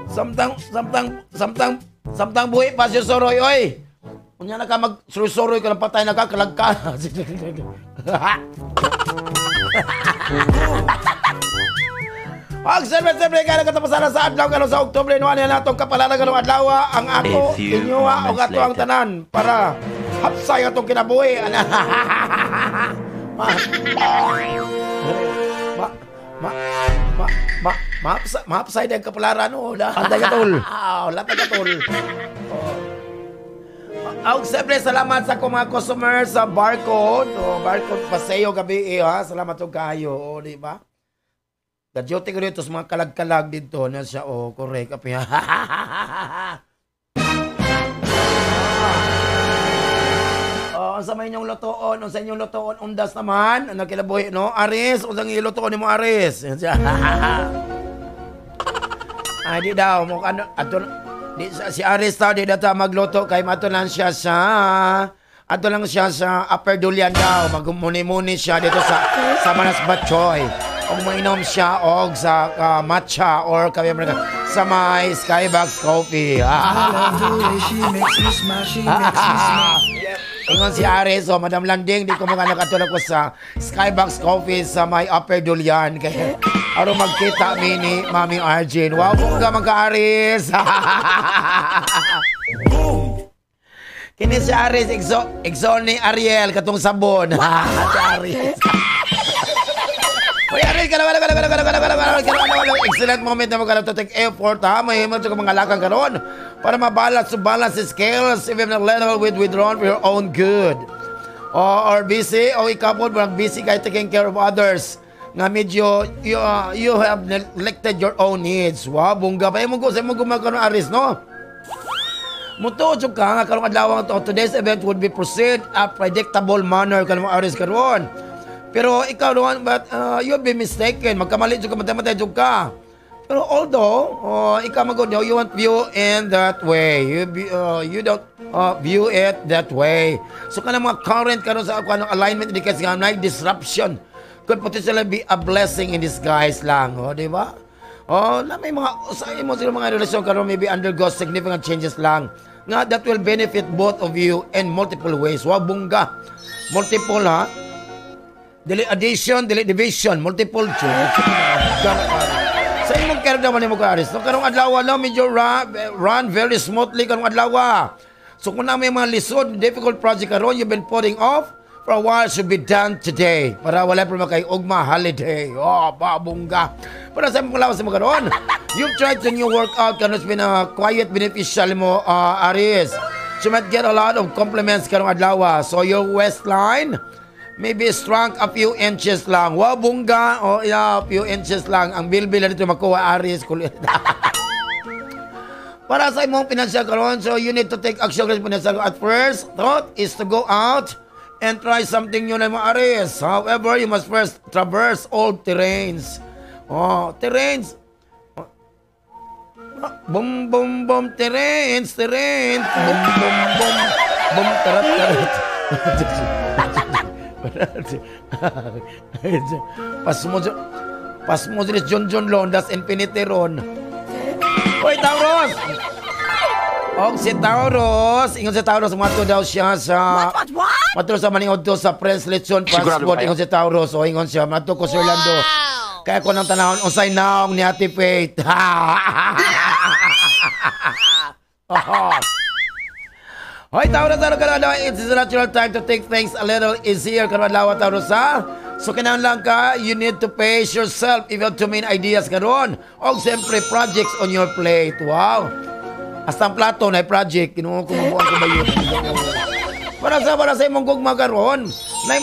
samtang, samtang, samtang, samtang buhi pa si soroy oy. Unya na ka mag-suroy ka lang patay na ka, kalag ka. Ang siyempre, kaya nagkatapasan na sa adlaw karon sa Oktubre, nuan na natong kapalaran karong adlaw ang ako, inyo o ato ang tanan para hapsay atong kinabuhi. Ma ma ma ma ma mahapsay din kapalaran o. Antay ka tol. Latay ka tol. Aug siyempre salamat sa akong mga customer sa Barcode. O, Barcode Paseo gabi ha. Salamat og kayo, o, di ba? Ga-duty ko dito sa mga kalag-kalag dito na siya, o, correct. Api. Oh, unsa may inyong lutoon, unsa inyong lutoon undas naman, ano kinabuhi no? Aris, unsang ilutoon nimo Aris? Ay di daw mo ano ato di, si Aris daw di data magluto kay mato lang siya sa ato lang siya sa Upper Dulian daw, magmuni-muni siya dito sa Manas Batchoy. Og mainom siya og sa matcha or kami sa may Skybox Coffee. Ingon si Aris, oh, Madam Landing, di ko mga nakatulog ko sa Skybox Coffee sa may Upper Dulian. Kaya aron magkita mi ni Mami Arjun. Wow, bongga man ka, Aris. Boom! Kini si Aris, exo ni Ariel, katong sabon. Si Aris. Uy, Aris, kalaw. Excellent moment na magkalaw to take effort, ha? Mahimot sa mga lakang karon para mabalance to balance the scales even a little with withdrawn for your own good. Or busy, o ikaw po, busy kayo taking care of others. Nga medyo, you have neglected your own needs. Wow, bongga pa. Mo sa mo gumagano, Aris, no? Mutuo ka nga karong adlaw to. Today's event would be proceed a predictable manner kanang Aris karon. Pero ikaw naman, but you'll be mistaken. Magkamali jud ka, matay-matay jud ka. Pero although, ikaw magod, you won't view in that way. You don't view it that way. So kanang mga current karon sa ako anong alignment indicates nga na disruption could potentially be a blessing in disguise lang, oh, di ba? Oh, na may mga sa imo sila mga relasyon karon maybe undergo significant changes lang nga that will benefit both of you in multiple ways. Wa bungga. Multiple ha. Dili addition, dili division, multiple choice. Sa imong karamdaman nimo ka Aries, no, karong adlaw no, medyo run very smoothly karong adlaw. So kung na may mga lisod, difficult project karon you've been putting off for a while should be done today. Para wala problema kay ugma holiday. Oh, babungga. Para sa imong lawas mo karon, you've tried the new workout karon, it's been a quiet beneficial mo, Aries. So you might get a lot of compliments karong adlaw. So your waistline maybe shrunk a few inches lang. Wow, bungga. Oh, yeah, a few inches lang. Ang bilbil na dito makuha, Aries. Para sa imong financial karon, so you need to take action sa financial. At first, thought is to go out and try something new na mo, Aries. However, you must first traverse all terrains. Oh, terrains. Boom, boom, boom, terrains, terrains. Boom, boom, boom. Boom, tarat, tarat. Pasmo pasmo ni John John Londas Infinity ron. Hoy Taurus. Og si Taurus, ingon si Taurus mato daw siya sa What? Mato sa maningod to sa Prince Lechon Passport, ingon si Taurus. O ingon siya mato ko sa Orlando. Kaya ko nang tanahon unsay naong ni Ate Faith. Oh. Hoy Taurus, ano ka na? It's a natural time to take things a little easier karon adlaw, Taurus, ha? So kinahanglan ka, you need to pace yourself if you have too many ideas karon. Og siyempre projects on your plate. Wow. Hasta ang plato na project, kinuha ko mabuang ko ba yun? Para sa imong gugma karon, may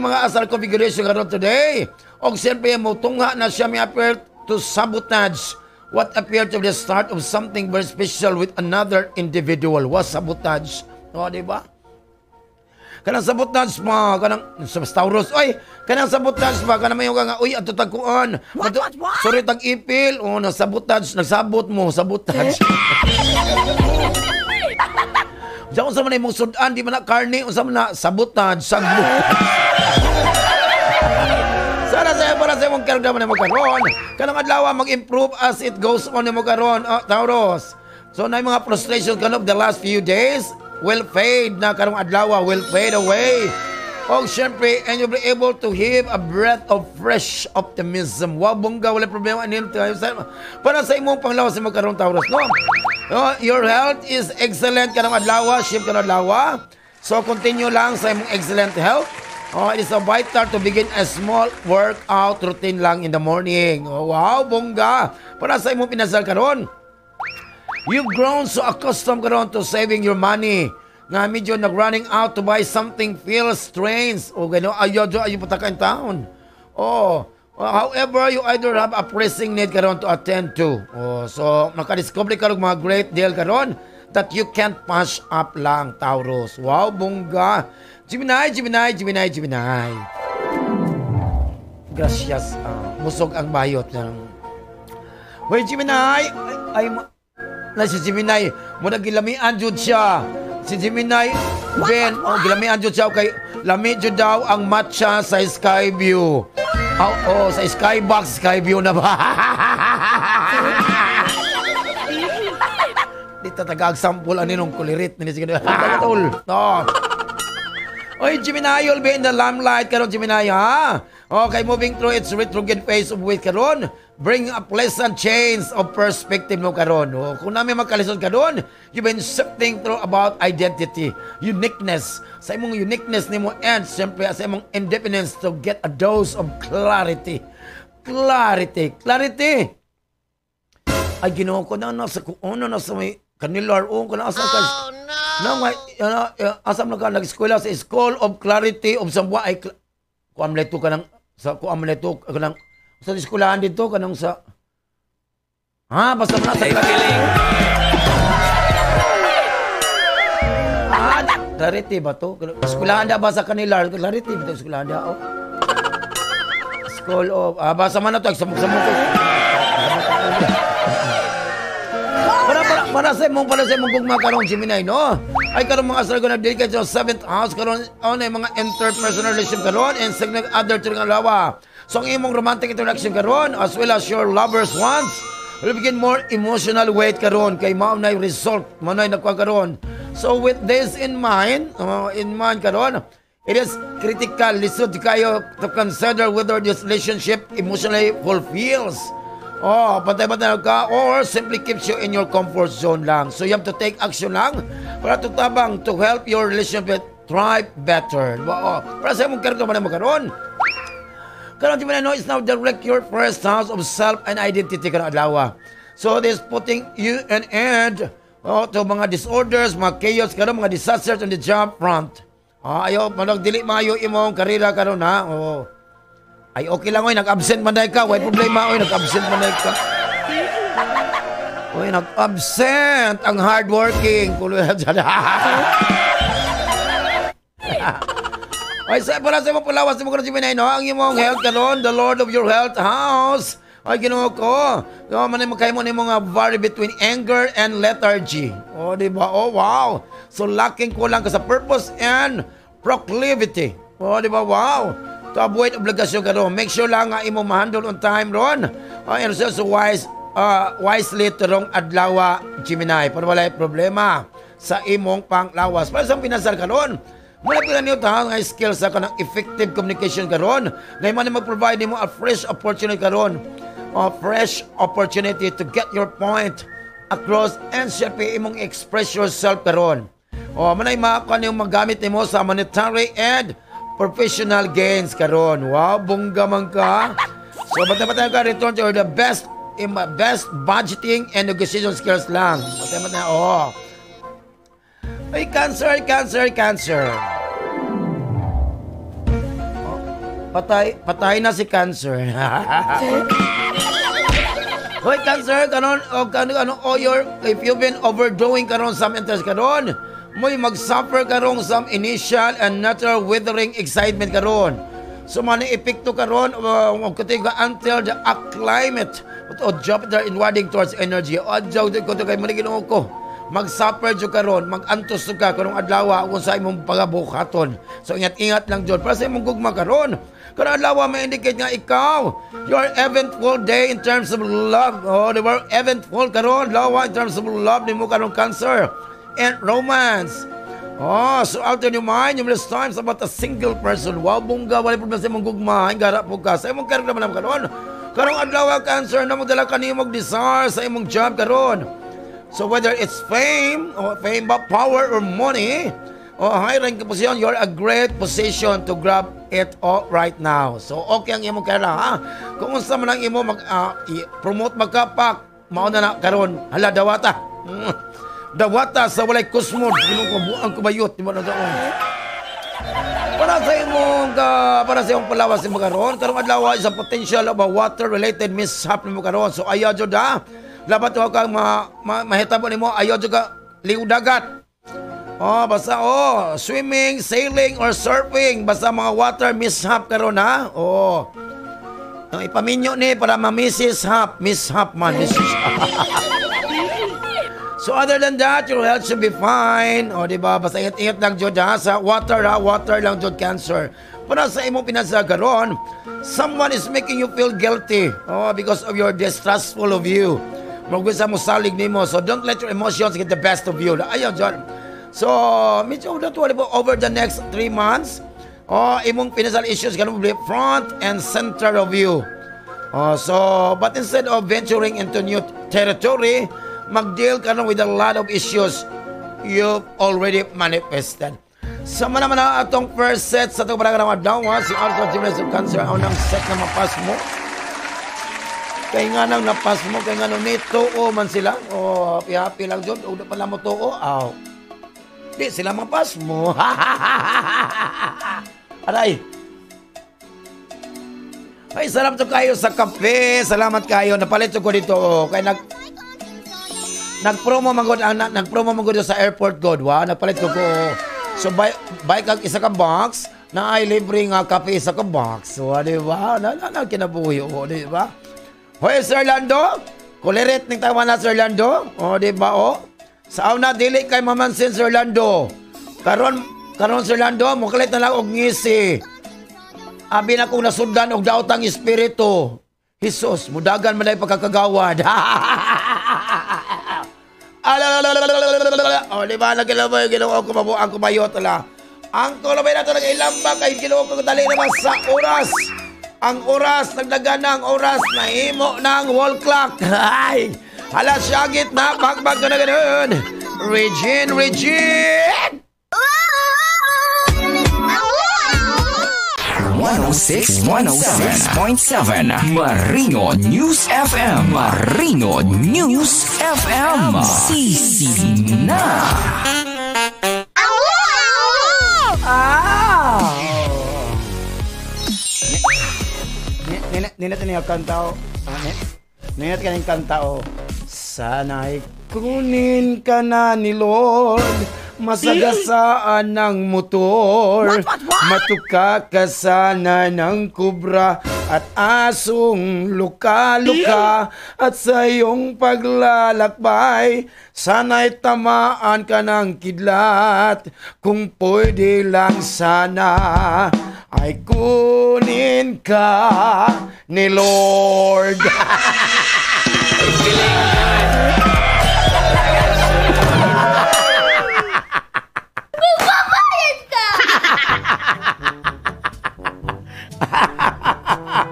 mga astral configuration karon today. Og siyempre mo tungha na siya may appear to sabotage what appeared to be the start of something very special with another individual. Was sabotage. O, di ba? Kanang sabotage mo, kanang sa Taurus, oy, kanang sabotage ba, kanang mayo ka nga, uy, ato tagkuan. What? Sorry, tag-ipil. O, nasabotage, nagsabot mo, sabotage. Diyan, unsa man imong sudan, di man na karne, unsa man na, sabotage, sabotage. Sana sa para sa imong karamdaman nimo karon. Kanang adlaw mag-improve as it goes on nimo karon, Taurus. So na mga frustration karon the last few days will fade na karong adlaw, will fade away. Og syempre, and you'll be able to have a breath of fresh optimism. Wa bongga, wala problema anil para sa imong panglawas nimo karon, Taurus, no? Your health is excellent karong adlaw, ship karong adlaw. So continue lang sa imong excellent health. Oh, it is a vital to begin a small workout routine lang in the morning. Oh, wow, bongga. Para sa imong pinasal karon. You've grown so accustomed karon to saving your money. Nga medyo nag-running out to buy something feels strange. O gano, ayaw, ayaw pataka in town. Oh, however, you either have a pressing need karon to attend to. Oh, so nakadiscover ka og mga great deal karon that you can't pass up lang, Taurus. Wow, bongga. Gemini, Gemini, Gemini, Gemini. Gracias. Busog ang bayot ng. Hoy, Gemini. Ay, na si Gemini. Muna gilamian jud siya. Si Gemini, Ben, oh, gilamian jud siya. Kay lami jud daw ang matcha sa Skyview. Oh, oh, sa Skybox, Skyview na ba? Dito taga-example ani nung kulirit ni sige. No. Oy, Gemini, you'll be in the limelight karon, Gemini, ha? Okay, moving through its retrograde phase of week karon, bring a pleasant change of perspective mo karon. O, kung namin magkalisod karon, you've been shifting through about identity, uniqueness, sa imong uniqueness nimo and siyempre sa imong independence to get a dose of clarity. Clarity, clarity. Ay, Ginoo ko na nasa kuno na sa may kanilar o ko na asa ka. Oh, no. Na may asam na ka nag-eskwela sa School of Clarity of Sambuan ay kuam leto ka nang sa kuam leto ka nang sa eskwelahan dito kanang sa ha basta na sa Clarity ba to? Eskwelahan da ba sa kanilar? Clarity ba to eskwelahan da? Oh. School of basta man na to samok-samok. Para sa imong gugma karon, Gemini, no? Ay, karon mga asal ko na dedicate sa seventh house karon on ay mga interpersonal relationship karon and significant other to nga lawa. So ang imong romantic interaction karon as well as your lovers wants will begin more emotional weight karon kay mao na result, mao na nakuha karon. So with this in mind karon, it is critical, lisod kayo to consider whether this relationship emotionally fulfills. Oh, pantay-pantay ka or simply keeps you in your comfort zone lang. So you have to take action lang para to tabang to help your relationship thrive better. Oh, para sa imong karakter man mo karon. Karon di man no is now direct your first house of self and identity karon adlaw. So this putting you an end, oh, to mga disorders, mga chaos karon, mga disasters on the job front. Ah, ayo manog dili maayo imong karera karon ha. Oh. Ay, okay lang oy, nag-absent man ka, way problema oy, nag-absent man ka. Oy, nag-absent ang hardworking. Kulo dyan. Ay, sa para sa imong palawas mo karon, Gemini, no? Ang imong health karon, the Lord of your health house. Ay, Ginoo ko. No, man makahimo ni mga vary between anger and lethargy. Oh, di ba? Oh, wow. So lacking, kulang ka sa purpose and proclivity. Oh, di ba? Wow. To avoid obligasyon karon. Make sure lang nga imo ma-handle on time ron. Oh, and so wisely turong adlaw, Gemini, para walay problema sa imong panglawas. Para sa pinasal karon, mula pila niyo ta nga skills sa kanang effective communication karon. Ngayon man mag-provide nimo a fresh opportunity karon. A fresh opportunity to get your point across and syempre imong express yourself karon. O manay makuha nimo magamit nimo sa monetary and professional gains karon. Wow, bongga man ka. So bata-bata ka return to the best best budgeting and negotiation skills lang. Bata-bata, oh. Ay, Cancer, Cancer, Cancer. Oh, patay, patay na si Cancer. Hoy, Cancer, karon o kano ano o your if you've been overdoing karon some interest karon, mo'y mag-suffer karon some initial and natural withering excitement karon. So man epekto karon katiga until the acclimate o Jupiter inwarding towards energy. O adyaw ko to kay man Ginoo ko. Mag-suffer jud karon, mag-antos ka karong adlaw kung sa imong pagabuhaton. So ingat-ingat lang jud para sa imong gugma karon. Karong adlaw may indicate nga ikaw, your eventful day in terms of love. Oh, the word eventful karon, adlaw in terms of love nimo karon, Cancer and romance. Oh, so out in your mind, numerous times about a single person. Wow, bongga, wala problema sa imong gugma. Ay, gara po ka. Sa imong karon naman karon. Karong adlaw, Cancer, na mo dala kanimo desire sa imong job karon. So whether it's fame, or fame ba, power, or money, or high rank position, you're a great position to grab it all right now. So okay ang imong kara, ha? Kung unsa man ang imo mag promote magkapak, mao na na karon. Hala, dawata. Dawata sa walay kusmod, Ginoo ko, buang kubayot, di ba na doon? Para sa imong palawas nimo karon, karong adlaw is a potential of a water-related mishap nimo karon. So ayaw jud ha. Dapat wa kang mahitabo nimo, ayaw jud ka liw dagat. Oh, basta oh, swimming, sailing or surfing, basta mga water mishap karon ha. Oh. Ang ipaminyo ni para ma-Mrs. Hap, mishap man, Mrs. So other than that, your health should be fine. O, di ba? Basta ingat-ingat lang jud ha sa water ha, water lang jud, Cancer. Para sa imong pinasagaron, someone is making you feel guilty, oh, because of your distrustful of you. Magwisa mo salig nimo. So don't let your emotions get the best of you. Ayaw jud. So, medyo don't worry about over the next 3 months. Oh, imong financial issues gonna be front and center of you. Oh, so, but instead of venturing into new territory, mag-deal ka na with a lot of issues you've already manifested. Sama naman na atong first set sa itong parang adlaw, ha? Si Arthur Jimenez of Cancer, ang nang set na mapas mo. Kay nga nang napas mo, kay nga nang nituo man sila. O, happy happy lang dyan. O, pala mo tuo. Aw. Di sila mapas mo. Aray. Ay, salamat to kayo sa kape. Salamat kayo. Napalit ko dito. Oh. Kay nag-promo man gud ang nag-promo man gud sa airport god wa nagpalit ko ko. So buy kag isa ka box na ay libre nga kape isa ka box. So di ba na na, na kinabuhi, oh, di ba? Hoy, Sir Lando, kulirit ning tawa na Sir Lando. O, di ba o? Sa una dili kay mamansin Sir Lando. Karon karon Sir Lando, mukalit na lang og ngisi. Abi na kong nasundan og daotang espiritu. Jesus, mudagan man ay pagkakagawad. Alalalalalalala. O, di ba nagkilabay Ginoo ko mabuang kumayot la. Ang kulabay nato nag-ilamba kay Ginoo ko dali naman sa oras. Ang oras, nagdagan na ang oras, nahimo ng wall clock. Ay, hala syagit na, bagbag ka na ganun. Regine, Regine! 106.7 Marino News FM. Marino News FM. Sisi na. Ah! Nina tiniyang kanta o. Nina tiniyang kanta o. Sana'y kunin ka na ni Lord, masagasaan ng motor. What, what? Matuka ka sana ng kubra at asong luka-luka. At sa iyong paglalakbay, sana'y tamaan ka ng kidlat. Kung pwede lang sana ay kunin ka ni Lord. Magbabayad ka!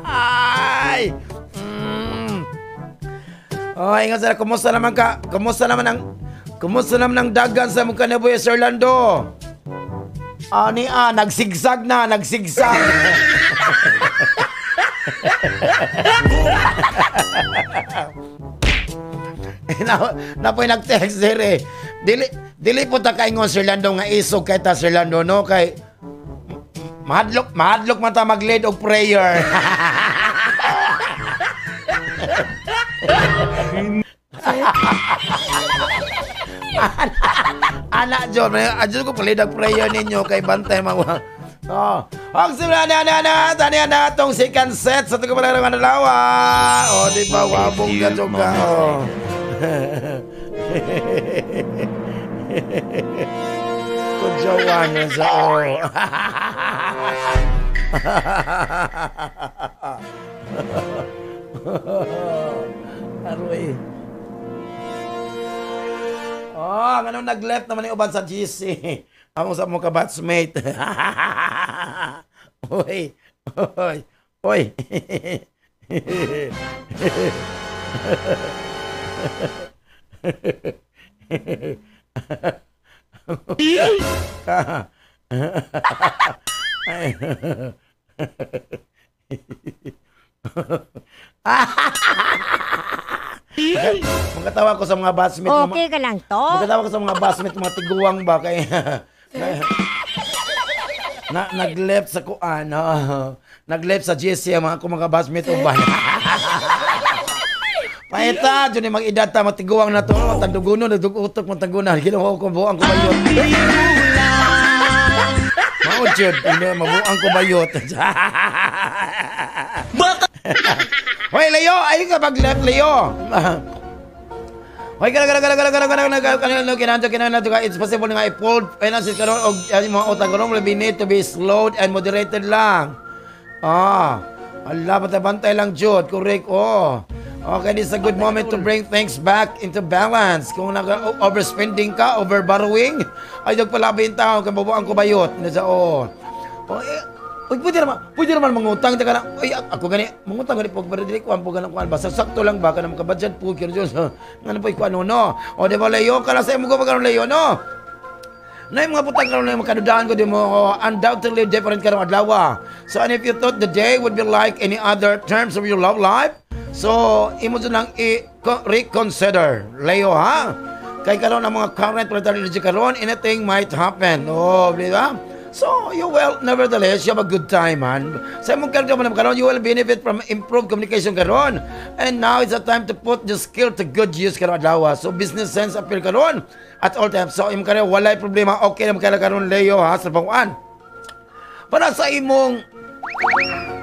Ay! Oh, ingat sila. Kumusta naman ka? Kumusta naman ang dagan sa mukha ni Boy Sir Lando? Ani nagsigsag na, nagsigsag. Napoy nag-text dire. Dili po ta kaingon Sir Lando nga isog kay ta Sir Lando no kay mahadlok man ta mag-lead og prayer. Anak John, adyo ko palid og prayer ninyo kay bantay mga. Oh, og simula na na tani na tong second set sa tugo palarang adlaw. Oh, di ba wabong ka ka. Oh. Kujawan sa oh. Aroy. Oh, ganun nag-left naman yung uban sa GC. Among sa mga batchmate. Oy, oy, oy. Magkatawa ko sa mga batchmate. Okay ka lang to? Magkatawa ko sa mga batchmate, mga tiguang ba kay na nag-left sa kuan, nag-left sa GC ang mga mga batchmate uban. Paita, dyan yung mag-edad ta, matiguang na to, matanduguno, nagdugutok, mataguna, ginawa ko, buang ko bayot. Maujud, hindi, mabuang ko bayot. Hoy, Leo, ayun ka pag-left, Leo. Hoy, kana, it's possible nga i-fold finances karon og mga utang karon will be need to be slowed and moderated lang. Ah, ala, bantay lang, Jude. Correct, oh. Okay, this is a good moment to bring things back into balance. Kung nag-overspending ka, over-borrowing, ay nagpalabi yung tao, kung babuang ko bayot. Nasa, oh. Uy, pwede naman mangutang. Teka na, uy, ako gani, mangutang gani, pag dili kuan, pag ganang kuan, basta sakto lang ba, ka na makabudget po, kaya Diyos, nga na po, ikuan, no? O, di ba, Leo, kala sa imo ko, pag Leo, no? Na yung mga putang karon na yung makadudahan ko, di mo, undoubtedly different karong adlaw. So, and if you thought the day would be like any other terms of your love life, so, imo dyan lang i-reconsider, Leo, ha? Kay karon ang mga current planetary energy karon, anything might happen. Oh, di ba? So, you will, nevertheless, you have a good time, man. Sa imong karon, you will benefit from improved communication karon. And now it's a time to put the skill to good use karon adlaw. So, business sense appeal karon at all times. So, imong karon walay problema. Okay na karon, Leo, ha? Sa panguan. Para sa imong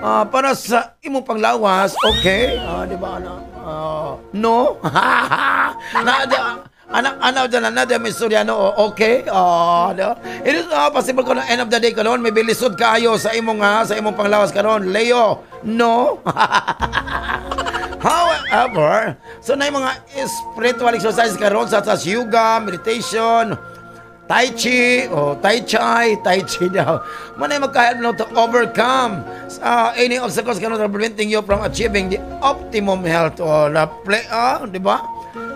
Para sa imong panglawas, okay? Di ba, ano? No? Na, anak anak dyan na na may istorya, no? Oh, okay, oh, no? It is possible ko na end of the day karon may bilisod kaayo sa imong panglawas karon, Leo, no? However, so na yung mga spiritual exercise karon such as yoga, meditation, Tai Chi o Tai Chi, Tai Chi daw. Manay magka-help, no, to overcome any obstacles karon that preventing you from achieving the optimum health o na play, di ba?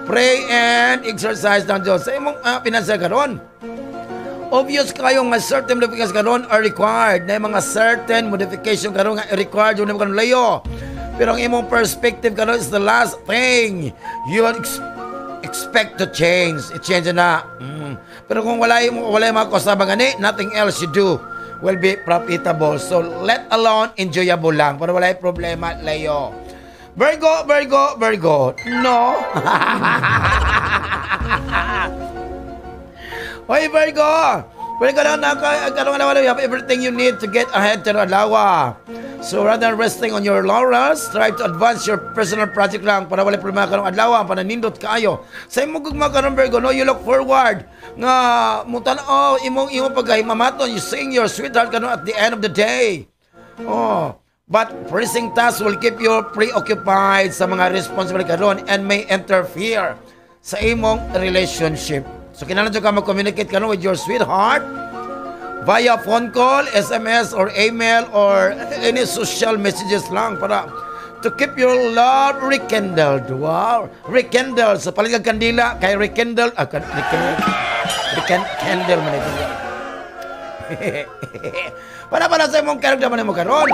Pray and exercise ng Diyos. Sa imong financial karon, obvious kayo nga certain modifications karon are required, na yung mga certain modification karon nga required yun karon, Leo. Pero ang imong perspective karon is the last thing you expect to change. I-change na. Pero kung wala yung mga kasama gani, nothing else you do will be profitable. So let alone enjoyable lang. Pero wala yung problema, Leo. Virgo, Virgo, Virgo. No. Hoy, Virgo! Virgo na naka, karong adlaw, you have everything you need to get ahead to adlaw. So rather than resting on your laurels, try to advance your personal project lang para wala problema karong adlaw, para nindot kaayo. Sa imong gugma karon, Virgo, no, you look forward nga mutan-aw imong pagkahimamaton, you sing your sweetheart karon at the end of the day. Oh, but pressing tasks will keep you preoccupied sa mga responsibility karon and may interfere sa imong relationship. So kinahanglan jud ka mag-communicate karon with your sweetheart via phone call, SMS, or email, or any social messages lang para to keep your love rekindled. Wow! Rekindled. Sa palit kag kandila, kay rekindled, rekindled, rekindle man ito. Para sa imong character man mo karon.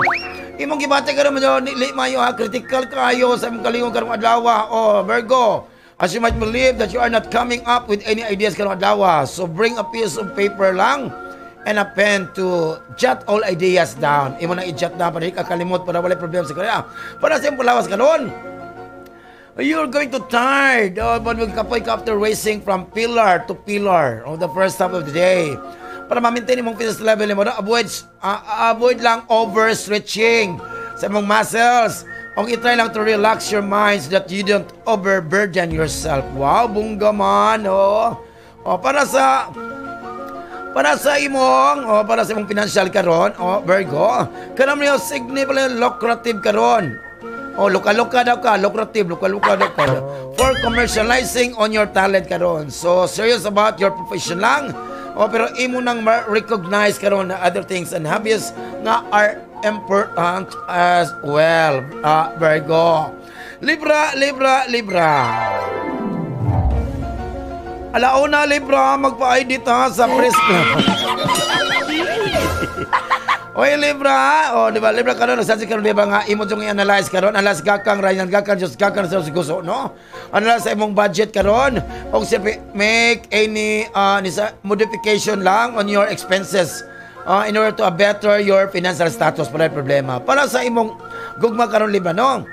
Imong gibati karon mo dili mayo ha, critical kayo sa imong kalingon karong adlaw. Oh, Virgo. As you might believe that you are not coming up with any ideas karong adlaw. So bring a piece of paper lang and a pen to jot all ideas down. Imo na i-jot down para di ka kalimot, para wala problema sa kanya. Para sa imong lawas karon. You're going to tired. Oh, but kapoy ka after racing from pillar to pillar of the first half of the day. Para ma-maintain imong fitness level mo, avoid lang overstretching sa imong muscles. Ang i-try lang to relax your mind so that you don't overburden yourself. Wow, bungga man, oh. Oh, para sa imong financial karon, oh, Virgo, kanang mo significantly lucrative karon. Oh, luka-luka daw ka, lucrative, luka-luka daw ka. For commercializing on your talent karon. So, serious about your profession lang. Oh, pero imo nang ma-recognize karon na other things and hobbies nga are important as well. Virgo. Libra, Libra, Libra. Alauna, Libra, magpa-ID ta sa press club. Oy, Libra, oh, di ba? Libra karon, nagsansi karon, di ba nga imo jung i-analyze karon, analyze gakang Ryan, gakang Diyos, gakang sa gusto, no? Analyze sa imong budget karon. Og siyempre, make any nisa, modification lang on your expenses in order to better your financial status para problema. Para sa imong gugma karon, Libra, no?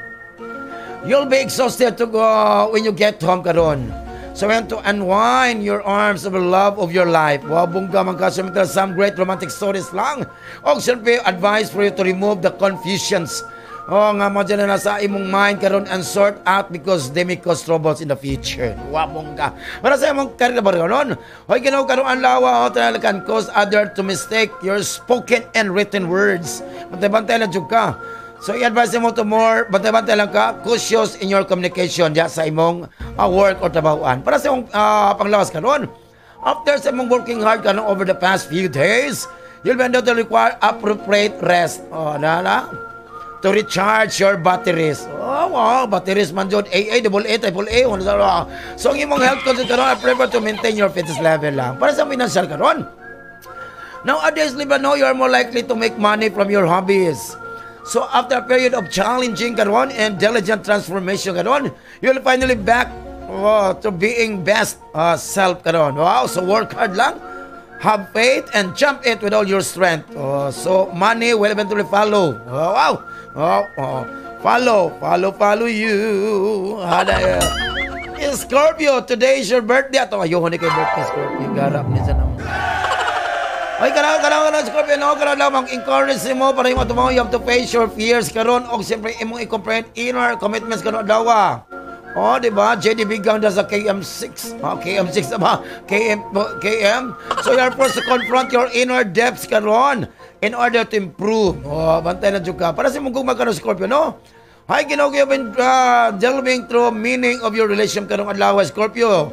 You'll be exhausted to go when you get home karon. So when to unwind your arms of the love of your life. Wow, bungga man ka, some great romantic stories lang. O siyempre, advice for you to remove the confusions. Oh, nga mo dyan na sa imong mind karon and sort out because they may cause troubles in the future. Wow, bungga. Para sa imong career ba karon? Hoy, ginaw karon ang lawa, oh, talaga can cause other to mistake your spoken and written words. Bantay-bantay lang jud ka. So, i-advise mo to more, bantay-bantay lang ka, cautious in your communication diya sa imong work or trabahoan. Para sa imong panglawas karon, after sa imong working hard karon over the past few days, you'll be to require appropriate rest. Oh, na na? To recharge your batteries. Oh, wow, batteries man jud. AA, double A, triple A. Ano sa. So, ang imong health conscious karon, I prefer to maintain your fitness level lang. Para sa financial karon, nowadays, Libra, no, you are more likely to make money from your hobbies. So after a period of challenging karon and diligent transformation karon, you'll finally back to being best self karon. Wow, so work hard lang, have faith and jump it with all your strength. So money will eventually follow. Oh, wow. Oh. Follow, follow, follow you. Hada, Scorpio, today is your birthday. Ato, ayoko ni kay birthday, Scorpio. Garap ni sa naman. Ay, kanang Scorpio, no? Kanang lang, mag-encourage mo para yung matumaw, you have to face your fears karon og siyempre imong i-comprehend inner commitments karon adlaw. Oh, di ba? JD Bigang da sa KM6. Oh, KM6 na ba? KM, KM. So you are forced to confront your inner depths karon in order to improve. Oh, bantay na jud ka. Para sa imong gugma karon, Scorpio, no? Hi, Ginoo, you've been delving through meaning of your relationship karong adlaw, Scorpio.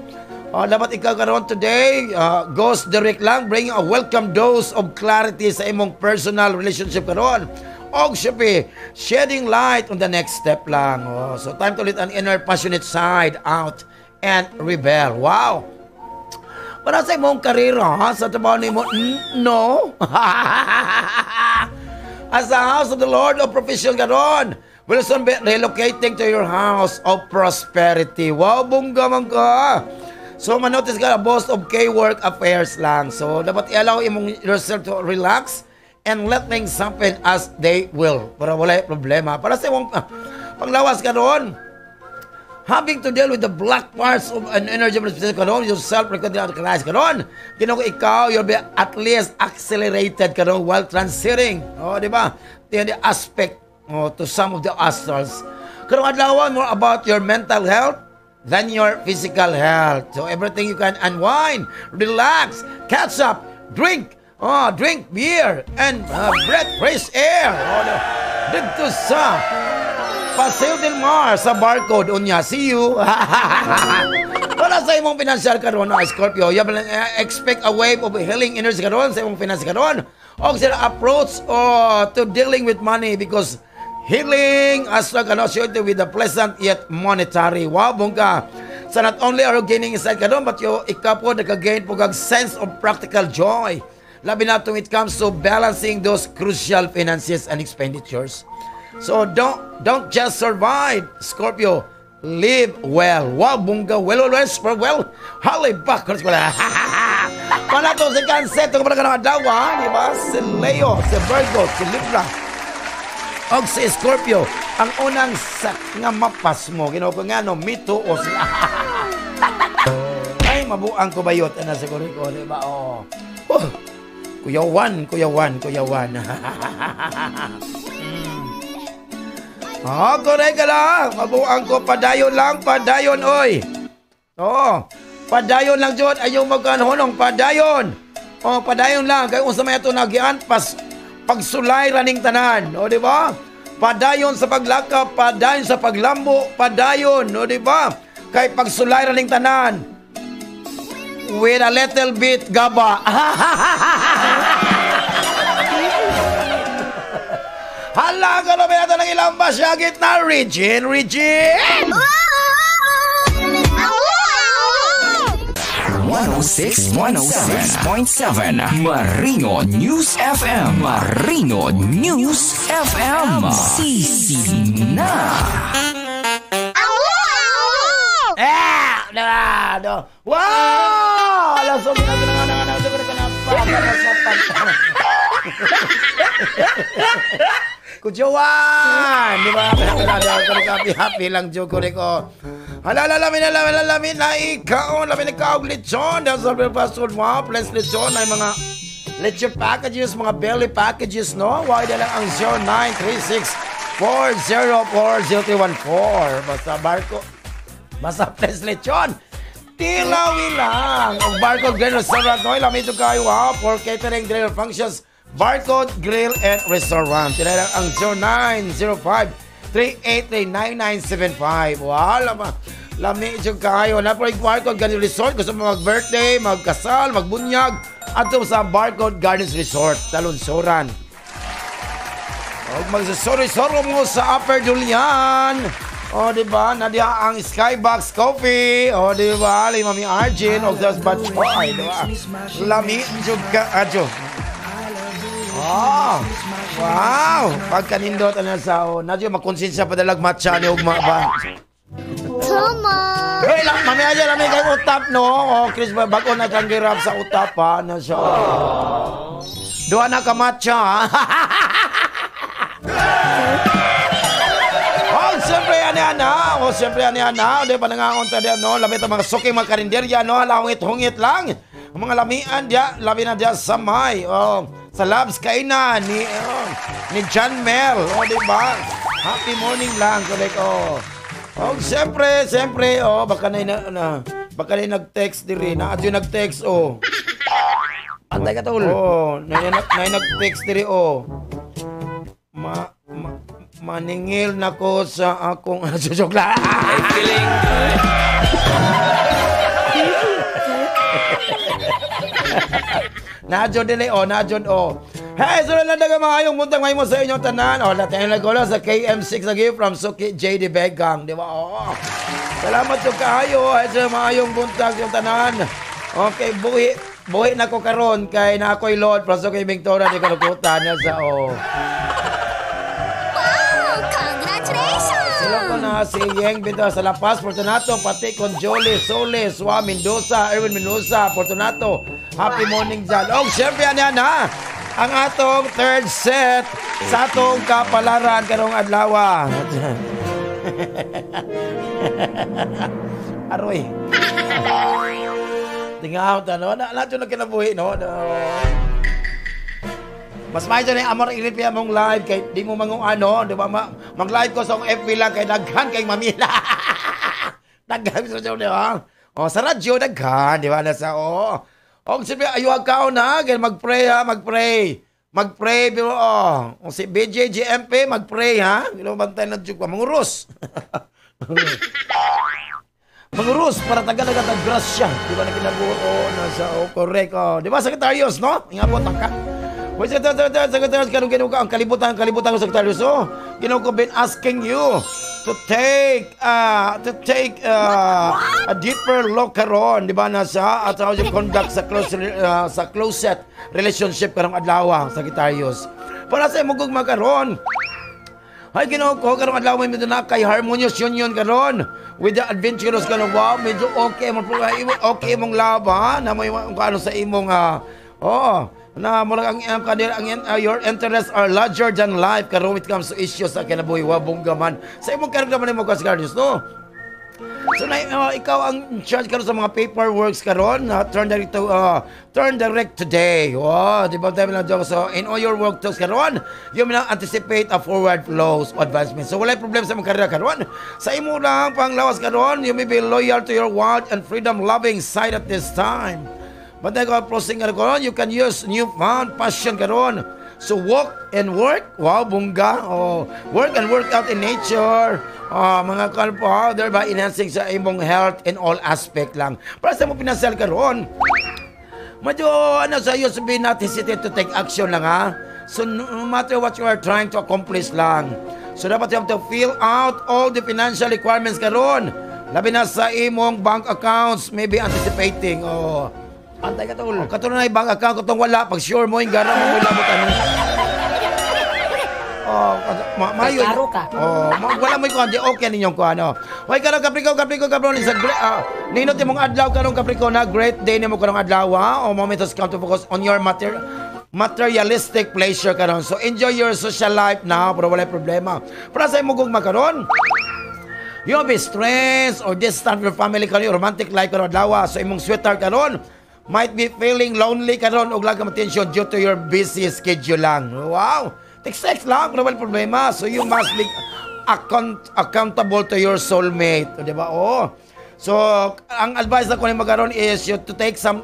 Dapat ikaw karon today, goes direct lang, bring a welcome dose of clarity sa imong personal relationship karon. Og syempre, shedding light on the next step lang. Oh, so time to let an inner passionate side out and rebel. Wow! Para sa imong karera, ha? Sa trabaho nimo, no? As the house of the Lord of profession karon, will soon be relocating to your house of prosperity. Wow, bongga man ka! So, manotice ka, boss of K-work affairs lang. So, dapat i-allow imong yourself to relax and let things happen as they will. Para wala problema. Para sa imong panglawas karon, having to deal with the black parts of an energy of karon, yourself recognize karon. Ginoo ikaw, you'll be at least accelerated karon while transiting. Oh, di ba? The aspect to some of the astrals. Karong adlaw, more about your mental health than your physical health. So everything you can unwind, relax, catch up, drink, drink beer and breath fresh air. Oh, no. Dito sa Paseo del Mar sa Barcode unya. See you. Para sa imong financial karon, Scorpio, you expect a wave of healing energy karon sa imong finance karon. Og sila approach to dealing with money because healing as associated with the pleasant yet monetary. Wow, bongga. So not only are you gaining insight karon, but you ikaw po nagka-gain po kag sense of practical joy. Labi na it comes to balancing those crucial finances and expenditures. So don't just survive, Scorpio. Live well. Wow, bongga. Well, well, well, well. Holly back. Panato si Cancer, ito ka ng adlaw, di ba? Si Leo, si Virgo, si Libra, og si Scorpio, ang unang set nga mapas mo. Ginoo ko nga, no, me too o sila. Ay, mabuang ko bayot. Ano siguro ko, di ba? Oh. Oh. Kuya Juan, Kuya Juan, Kuya Juan. Oh, correct ka lang. Mabuang ko, padayon lang, padayon, oy. Oo, padayon lang, Jod. Ayaw magkanhonong, padayon. Oh, padayon lang. Kaya unsa may ato nagian, pas pagsulay raning tanan, o di ba? Padayon sa paglakaw, padayon sa paglambo, padayon, o di ba? Kay pagsulay raning tanan with a little bit gaba. Hala ka na ba ng ilang basyagit na Regine, Regine! 106.7 Marino News FM. Marino News FM. Sisi na. Eh, no. Wow! Alam so Kujuan, di ba? Happy lang joke ko. Halala, lamin na lamin na lamin na ikaw, lamin na ikaw lechon. That's all fast food. Wow, plus lechon ay mga lechon packages, mga belly packages, no? Why na lang ang 0936-404-0314. Basta barko, basta plus lechon. Tilawi lang. Og Barcode Grill Restaurant, no? Lamin ito kayo, wow, for catering, grill functions. Barcode Grill and Restaurant. Tila lang ang 0905-383-9975. Wow, lami ito kayo. Napoy Barcode Garden Resort. Gusto mo mag-birthday, magkasal, magbunyag. Ato sa Barcode Gardens Resort sa Lunsuran. Og magsusuri-suro mo sa Upper Dulian. O, di ba? Nadia ang Skybox Coffee. O, di ba? Mami Arjun. O, das Batchoy. Di ba? Lami jud ka. Adyo. Oh, wow! Pagkanindot ano sa o, nadyo makonsensya padalag matcha ni ugma ba. Tama. Hey, lang mami aja lami kay utap no. Oh, Chris bago na kang girap sa utap ha na siya. Duha na ka matcha ha. Oh, siyempre ani ana. Oh, siyempre ani ana. Di pa nangangon ta no. Lamit ang mga suking mga karinderya no. Halangit-hungit lang. Ang mga lamian diya, labi na diya sa may, oh, sa Labs Kainan ni, oh, ni John Mel, oh, di ba? Happy morning lang, correct, oh. Oh, siyempre, siyempre, oh, baka na nag-text diri, na adyo nag-text, oh. Antay ka, tol. Oh, na nag-text diri, oh. Ma maningil na ko sa akong joke lang. Feeling good. Nadyon din eh, oh, nadyon, oh. Hey, so lang daga maayong buntag mahimo sa inyong tanan. Oh, latin lang ko lang sa KM6 lagi from Suki JD Begang, di ba? Oh. Salamat sa kaayo. Hey, so maayong buntag yung tanan. Okay, buhi buhi na ko karon kay na ako'y Lord from Suki Victoria di kalukutan niya sa oh. Wow! Congratulations! Sila ko na si Yeng Binto sa La Paz, Fortunato, pati con Jolie, Sole, Swa Mendoza, Erwin Mendoza, Fortunato. Happy morning dyan. Oh, siyempre yan yan ha. Ang atong third set sa atong kapalaran karong adlaw. Aroy. Tingaw ta no, na na kinabuhi no. No. Mas may dyan amor ilip mong live kay di mo mangong ano, di ba? Mag-live ko sa akong FB lang kay daghan kay mamila. Daghan sa di ba? Oh, sa radyo daghan, di ba? Nasa oh. Og siyempre ayuhag ka na, kay mag-pray ha, mag-pray. Mag-pray pero oh, o si BJGMP mag-pray ha. Gino bantay na jud mangurus. Mangurus para tagal na katag grasya. Di ba na kinabuhi? Oh, nasa oh, correct oh. Di ba Secretarios, no? Ingabot ang ka. Well, Secretarios, kanong ginoo ka, ang kalibutan ko, Secretarios, oh. Ginoo ko been asking you to take a deeper look karon, di ba, nasa at how you conduct sa close sa closet relationship karong adlaw, Sagittarius. Para sa imong gugma karon. Hay Ginoo ko karong adlaw may medyo na kay harmonious union karon with the adventurous karon. Wow, medyo okay mo okay imong love ha, na may ano sa imong oh, na murag ang kanila ang your interests are larger than life karon when it comes to issues sa kinabuhi. Wa bongga man sa imong karon man imo Sagittarius, no? So na ikaw ang in charge karon sa mga paperworks karon, turn direct today. Wow, di ba tayo lang joke? So in all your work talks karon, you may anticipate a forward flows advancement. So walay problema sa imong karera karon. Sa imo lang panglawas karon, you may be loyal to your wild and freedom loving side at this time. But then processing karon, you can use newfound passion karon. So walk and work, wow, bongga. Oh, work and work out in nature. Oh, mga kalpo, thereby enhancing sa imong health in all aspect lang. Para sa mo pinasal karon, medyo ano sa iyo sabihin natin hesitate to take action lang ha. So no matter what you are trying to accomplish lang. So dapat you have to fill out all the financial requirements karon. Labi na sa imong bank accounts, maybe anticipating. Oh. Antay ka, tol. Oh, katulad na yung bank account ko itong wala. Pag sure mo, yung gara mo, wala mo tanong. Oh, mayo. Klaro ka. Oh, wala mo yung kuhan. Okay ninyong kuhan. Oh. Hoy, karong Capricorn, Capricorn, Capricorn. Sa ninot yung mong adlaw karong Capricorn na great day nimo karong adlaw, ha? O moment has come to focus on your materialistic pleasure karon. So enjoy your social life now, pero wala problema. Para sa imong gugma karon, you'll be stressed or distant from your family karon, your romantic life karon adlaw. So imong sweetheart karon might be feeling lonely karon og lack of attention due to your busy schedule lang. Wow! Text lang, pero wala problema. So you must be accountable to your soulmate. O, diba? Oh. So, ang advice na ko ni magaron is you to take some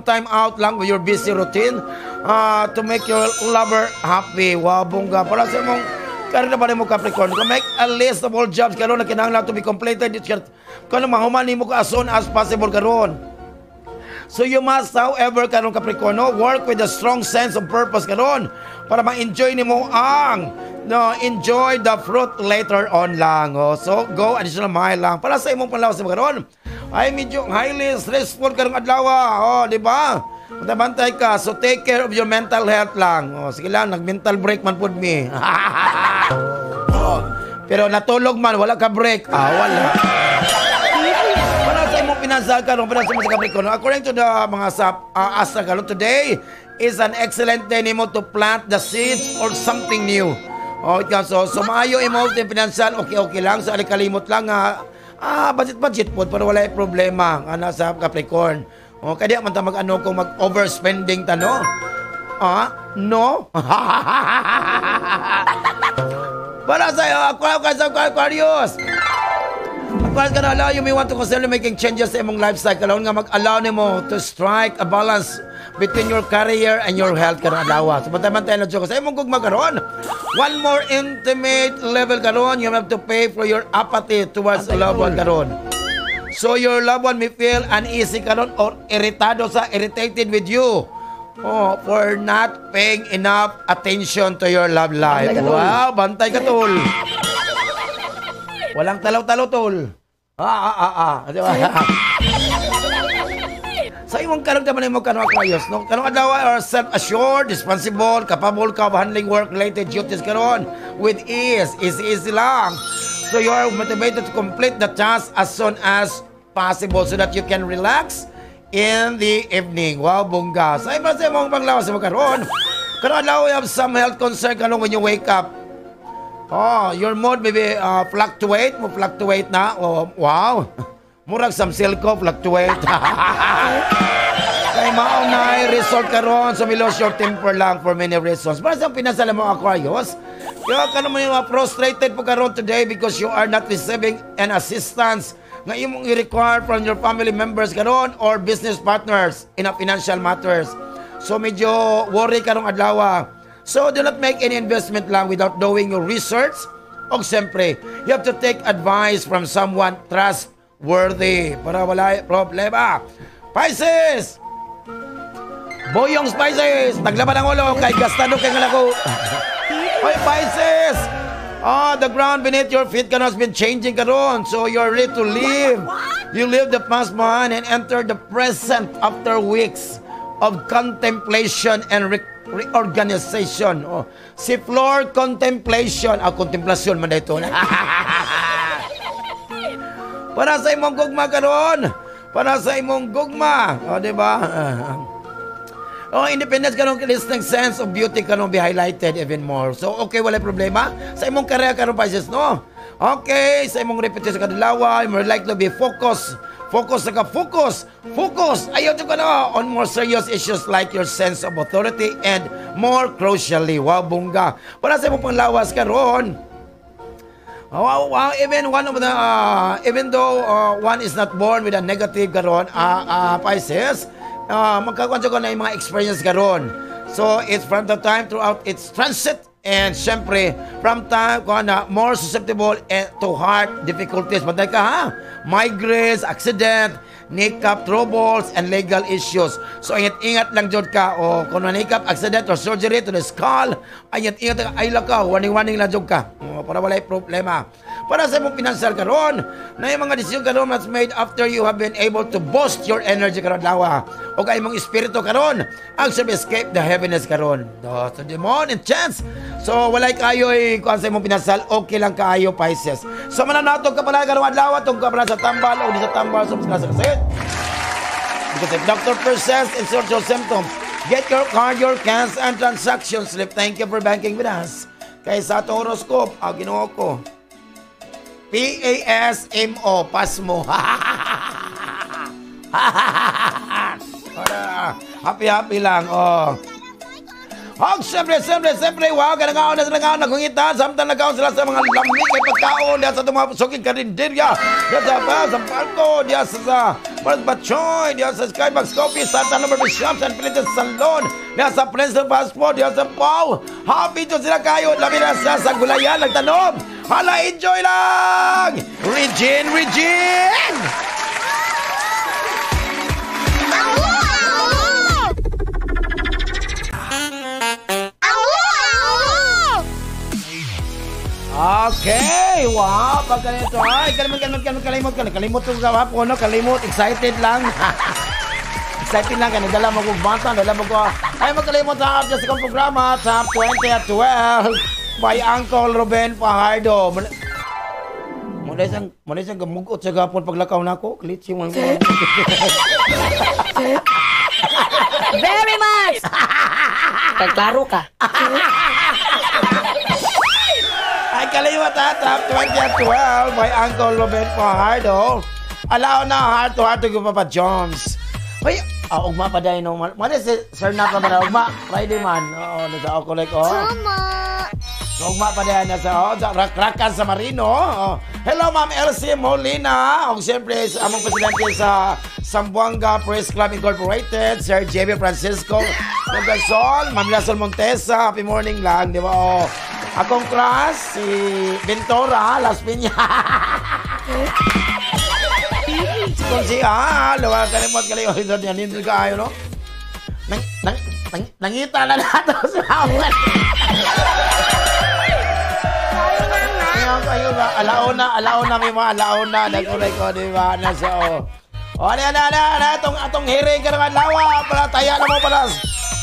time out lang with your busy routine to make your lover happy. Wow, bongga. Para sa imong karon na ba nimo Capricorn? Kung make a list of all jobs karon na kinahanglan to be completed. Kung mahuman nimo ka as soon as possible karon. So you must, however, karon Capricorn, no, work with a strong sense of purpose karon para ma-enjoy nimo ang no, enjoy the fruit later on lang. Oh. So go additional mile lang para sa imong panlawas nimo karon. Ay medyo highly stressful karong adlaw, oh, di ba? Bantay ka, so take care of your mental health lang. Oh, sige lang, nag-mental break man pud mi. Oh, pero natulog man, wala ka break. Ah, wala. Pinasal karon, pinasal mo sa Capricorn. According to the mga sa astra karon, today is an excellent day nimo to plant the seeds or something new. Oh, it comes so, so maayo imo din pinasal, okay okay lang. So alikalimot lang ha. Budget budget pod pero wala problema ana sa Capricorn. O, kaya man ta mag-ano kung mag-overspending ta, no? Ah, no? Para sa'yo, Aquarius! Aquarius ka na, allow you may want to consider making changes sa imong lifestyle. Kalaon nga mag-allow nimo to strike a balance between your career and your health karon adlaw. So bantay-bantay na jud sa imong gugma karon. One more intimate level karon, you have to pay for your apathy towards a loved one karon. So your loved one may feel uneasy karon or irritado sa irritated with you. Oh, for not paying enough attention to your love life. Wow, bantay ka tol. Walang talaw-talaw tol. Diba? Sa imong karamdaman nimo karon Aquarius, no? Karong adlaw are self-assured, responsible, capable ka of handling work-related duties karon with ease. Easy, easy lang. So you are motivated to complete the task as soon as possible so that you can relax in the evening. Wow, bongga. Sa imong sa imong panglawas mo karon. Karon adlaw you have some health concern karon when you wake up. Oh, your mood may be fluctuate, mo fluctuate na. Oh, wow. Murag samsilko fluctuate. Kay mao na result karon, so may lose your temper lang for many reasons. Para sa pinasala mo Aquarius, you ka naman yung frustrated po karon today because you are not receiving an assistance nga imong i-require from your family members karon or business partners in a financial matters. So medyo worry karong adlaw. So do not make any investment lang without doing your research. O siyempre, you have to take advice from someone trustworthy para wala problema. Pisces! Boyong Pisces! Naglaban ang ulo kay gastado kay ngalako. Oy, Pisces! Oh, the ground beneath your feet karon has been changing karon. So you're ready to leave. You leave the past behind and enter the present after weeks of contemplation and reorganization. Oh, si floor contemplation. Ah, contemplation man ito. Para sa imong gugma karon. Para sa imong gugma. Oh, di ba? Oh, independence karon, listening sense of beauty karon be highlighted even more. So okay, wala problema sa imong career karon Pisces, no? Okay, sa imong reputation kadlawa, more likely to be focus. Focus ka focus. Focus. Ayaw ka na on more serious issues like your sense of authority and more crucially, wow, bongga. Para sa imong panglawas karon. Wow, even one of the even though one is not born with a negative karon, Pisces, magkakuan ko na yung mga experience karon. So it's from the time throughout its transit and syempre from time ko na more susceptible to heart difficulties. Bantay ka ha? Migraines, accident, kneecap troubles, and legal issues. So ingat-ingat lang jud ka o kung kneecap accident or surgery to the skull, ingat-ingat ka, ay lang ka, warning-warning lang jud ka. O, para walay problema. Para sa imong financial karon, na yung mga desisyon karon that's made after you have been able to boost your energy karon lawa. O kay imong espiritu karon, ang sa escape the heaviness karon. So demon and chance. So walay kayo kuan sa imong financial, okay lang kaayo Pisces. So mananato ka pala karon adlaw tungkol pala sa tambal o di sa tambal sa kaset. Because if doctor persists in search of symptoms, get your card, your cash, and transaction slip. Thank you for banking with us. Kay sa atong horoscope, ang Ginoo ko. PASMO, pasmo. Happy happy lang, oh. Og siyempre, siyempre, siyempre, wow, kanangaon na sila nga nagungita, samtang nagkaon sila sa mga lamig kay pagkaon, diya sa itong mga suking karinderya, diya sa, sa Palco, diya sa Batchoy, diya sa Skybox Coffee, Santa Number Shops and Philippine Salon, diya sa Prince of Passport, diya sa Pau. Happy to sila kayo, labi na siya sa gulayan, nagtanom. Hala, enjoy lang! Regine, Regine! Okay, wow, pag ganito, ay, kalimot, kalimot, kalimot, kalimot, kalimot, kalimot, no, kalimot, excited lang. Excited lang, kaya nagdala mo kong bata, nagdala mo ko, ay, magkalimot sa sa kong programa, Top 20 at 12, by Uncle Ruben Fajardo. Muna isang gamugot sa gapon paglakaw na ako, klitsi mo. Very much! Kagklaro ka. Ay, kaliwat ha, Top 20 at 12 by Uncle Ruben Fajardo. Allow na, heart to heart to Papa Jones. Hoy, Ah, ugma pa dahil no. Mali si Sir Nat pa na ugma. Friday man. Oo, nasa ako like oh. So, ugma pa dahil nasa oh, sa rakrakan sa Marino. Oh. Hello, Ma'am Elsie Molina. O siyempre, sa among presidente sa Zamboanga Press Club Incorporated, Sir JB Francisco Nogasol, Ma'am Lasol Montesa, happy morning lang, di ba? Oh. Akong class, si Ventura, Las Piñas. Kung si luwa kalimot kaliyo ito niya nindot kaayo no. Nang nang nang nangita na nato sa awan. Ayaw kayo ba alauna alauna may mga alauna nagulay ko di ba nasa oh. O ana ana ana ana atong atong hiring ka naman lawa para taya na mo para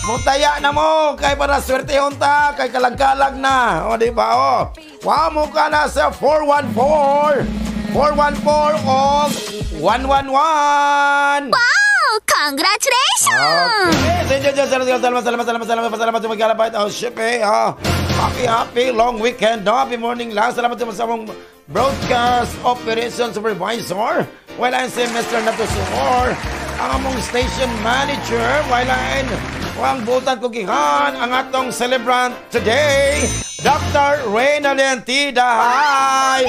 mutaya na mo kay para swertehon ta kay kalag-kalag na. O di ba oh. Wow mo ka na sa 414 414 og 111. Wow! Congratulations! Okay. Thank you, salamat, salamat, salamat, salamat, salamat, salamat, salamat, oh, syempre, ah, happy, happy long weekend, no? Happy morning lang. Salamat sa among broadcast operation supervisor. While I'm si Mr. Nato Sumor, ang among station manager, while I'm ang butan kugihan, ang atong celebrant today, Dr. Reynalyn T. Dahay.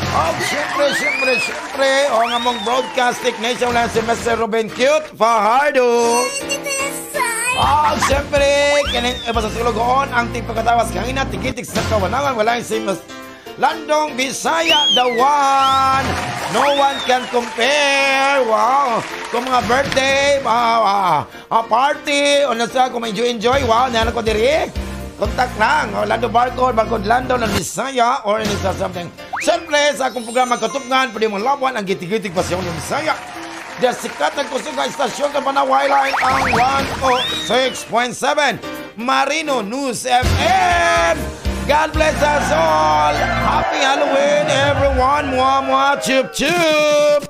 Oh, siyempre, siyempre, siyempre, o ang among broadcast technician wala si Mr. Ruben Cute Fajardo. Oh, siyempre, kining eh, sa sulugoon, ang tigpagkatawas kangina, tigitik sa kawanangan, wala si Mas Landong Bisaya, the one. No one can compare. Wow. Kung mga birthday, party, o nasa, kung enjoy, enjoy, wow, nalang ko diri. Contact lang. O, Lando Barcode, Barcode Lando ng Bisaya, or any sa something. Siyempre, sa akong programa Katupngan, pwede mong laban ang gitig-gitig pasyon ng Bisaya. Diyan sikat ang kusog ang istasyon ka Panaway ang 106.7 Marino News FM. God bless us all. Happy Halloween, everyone. Mua, mua, chup, chup.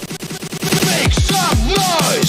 Make some noise!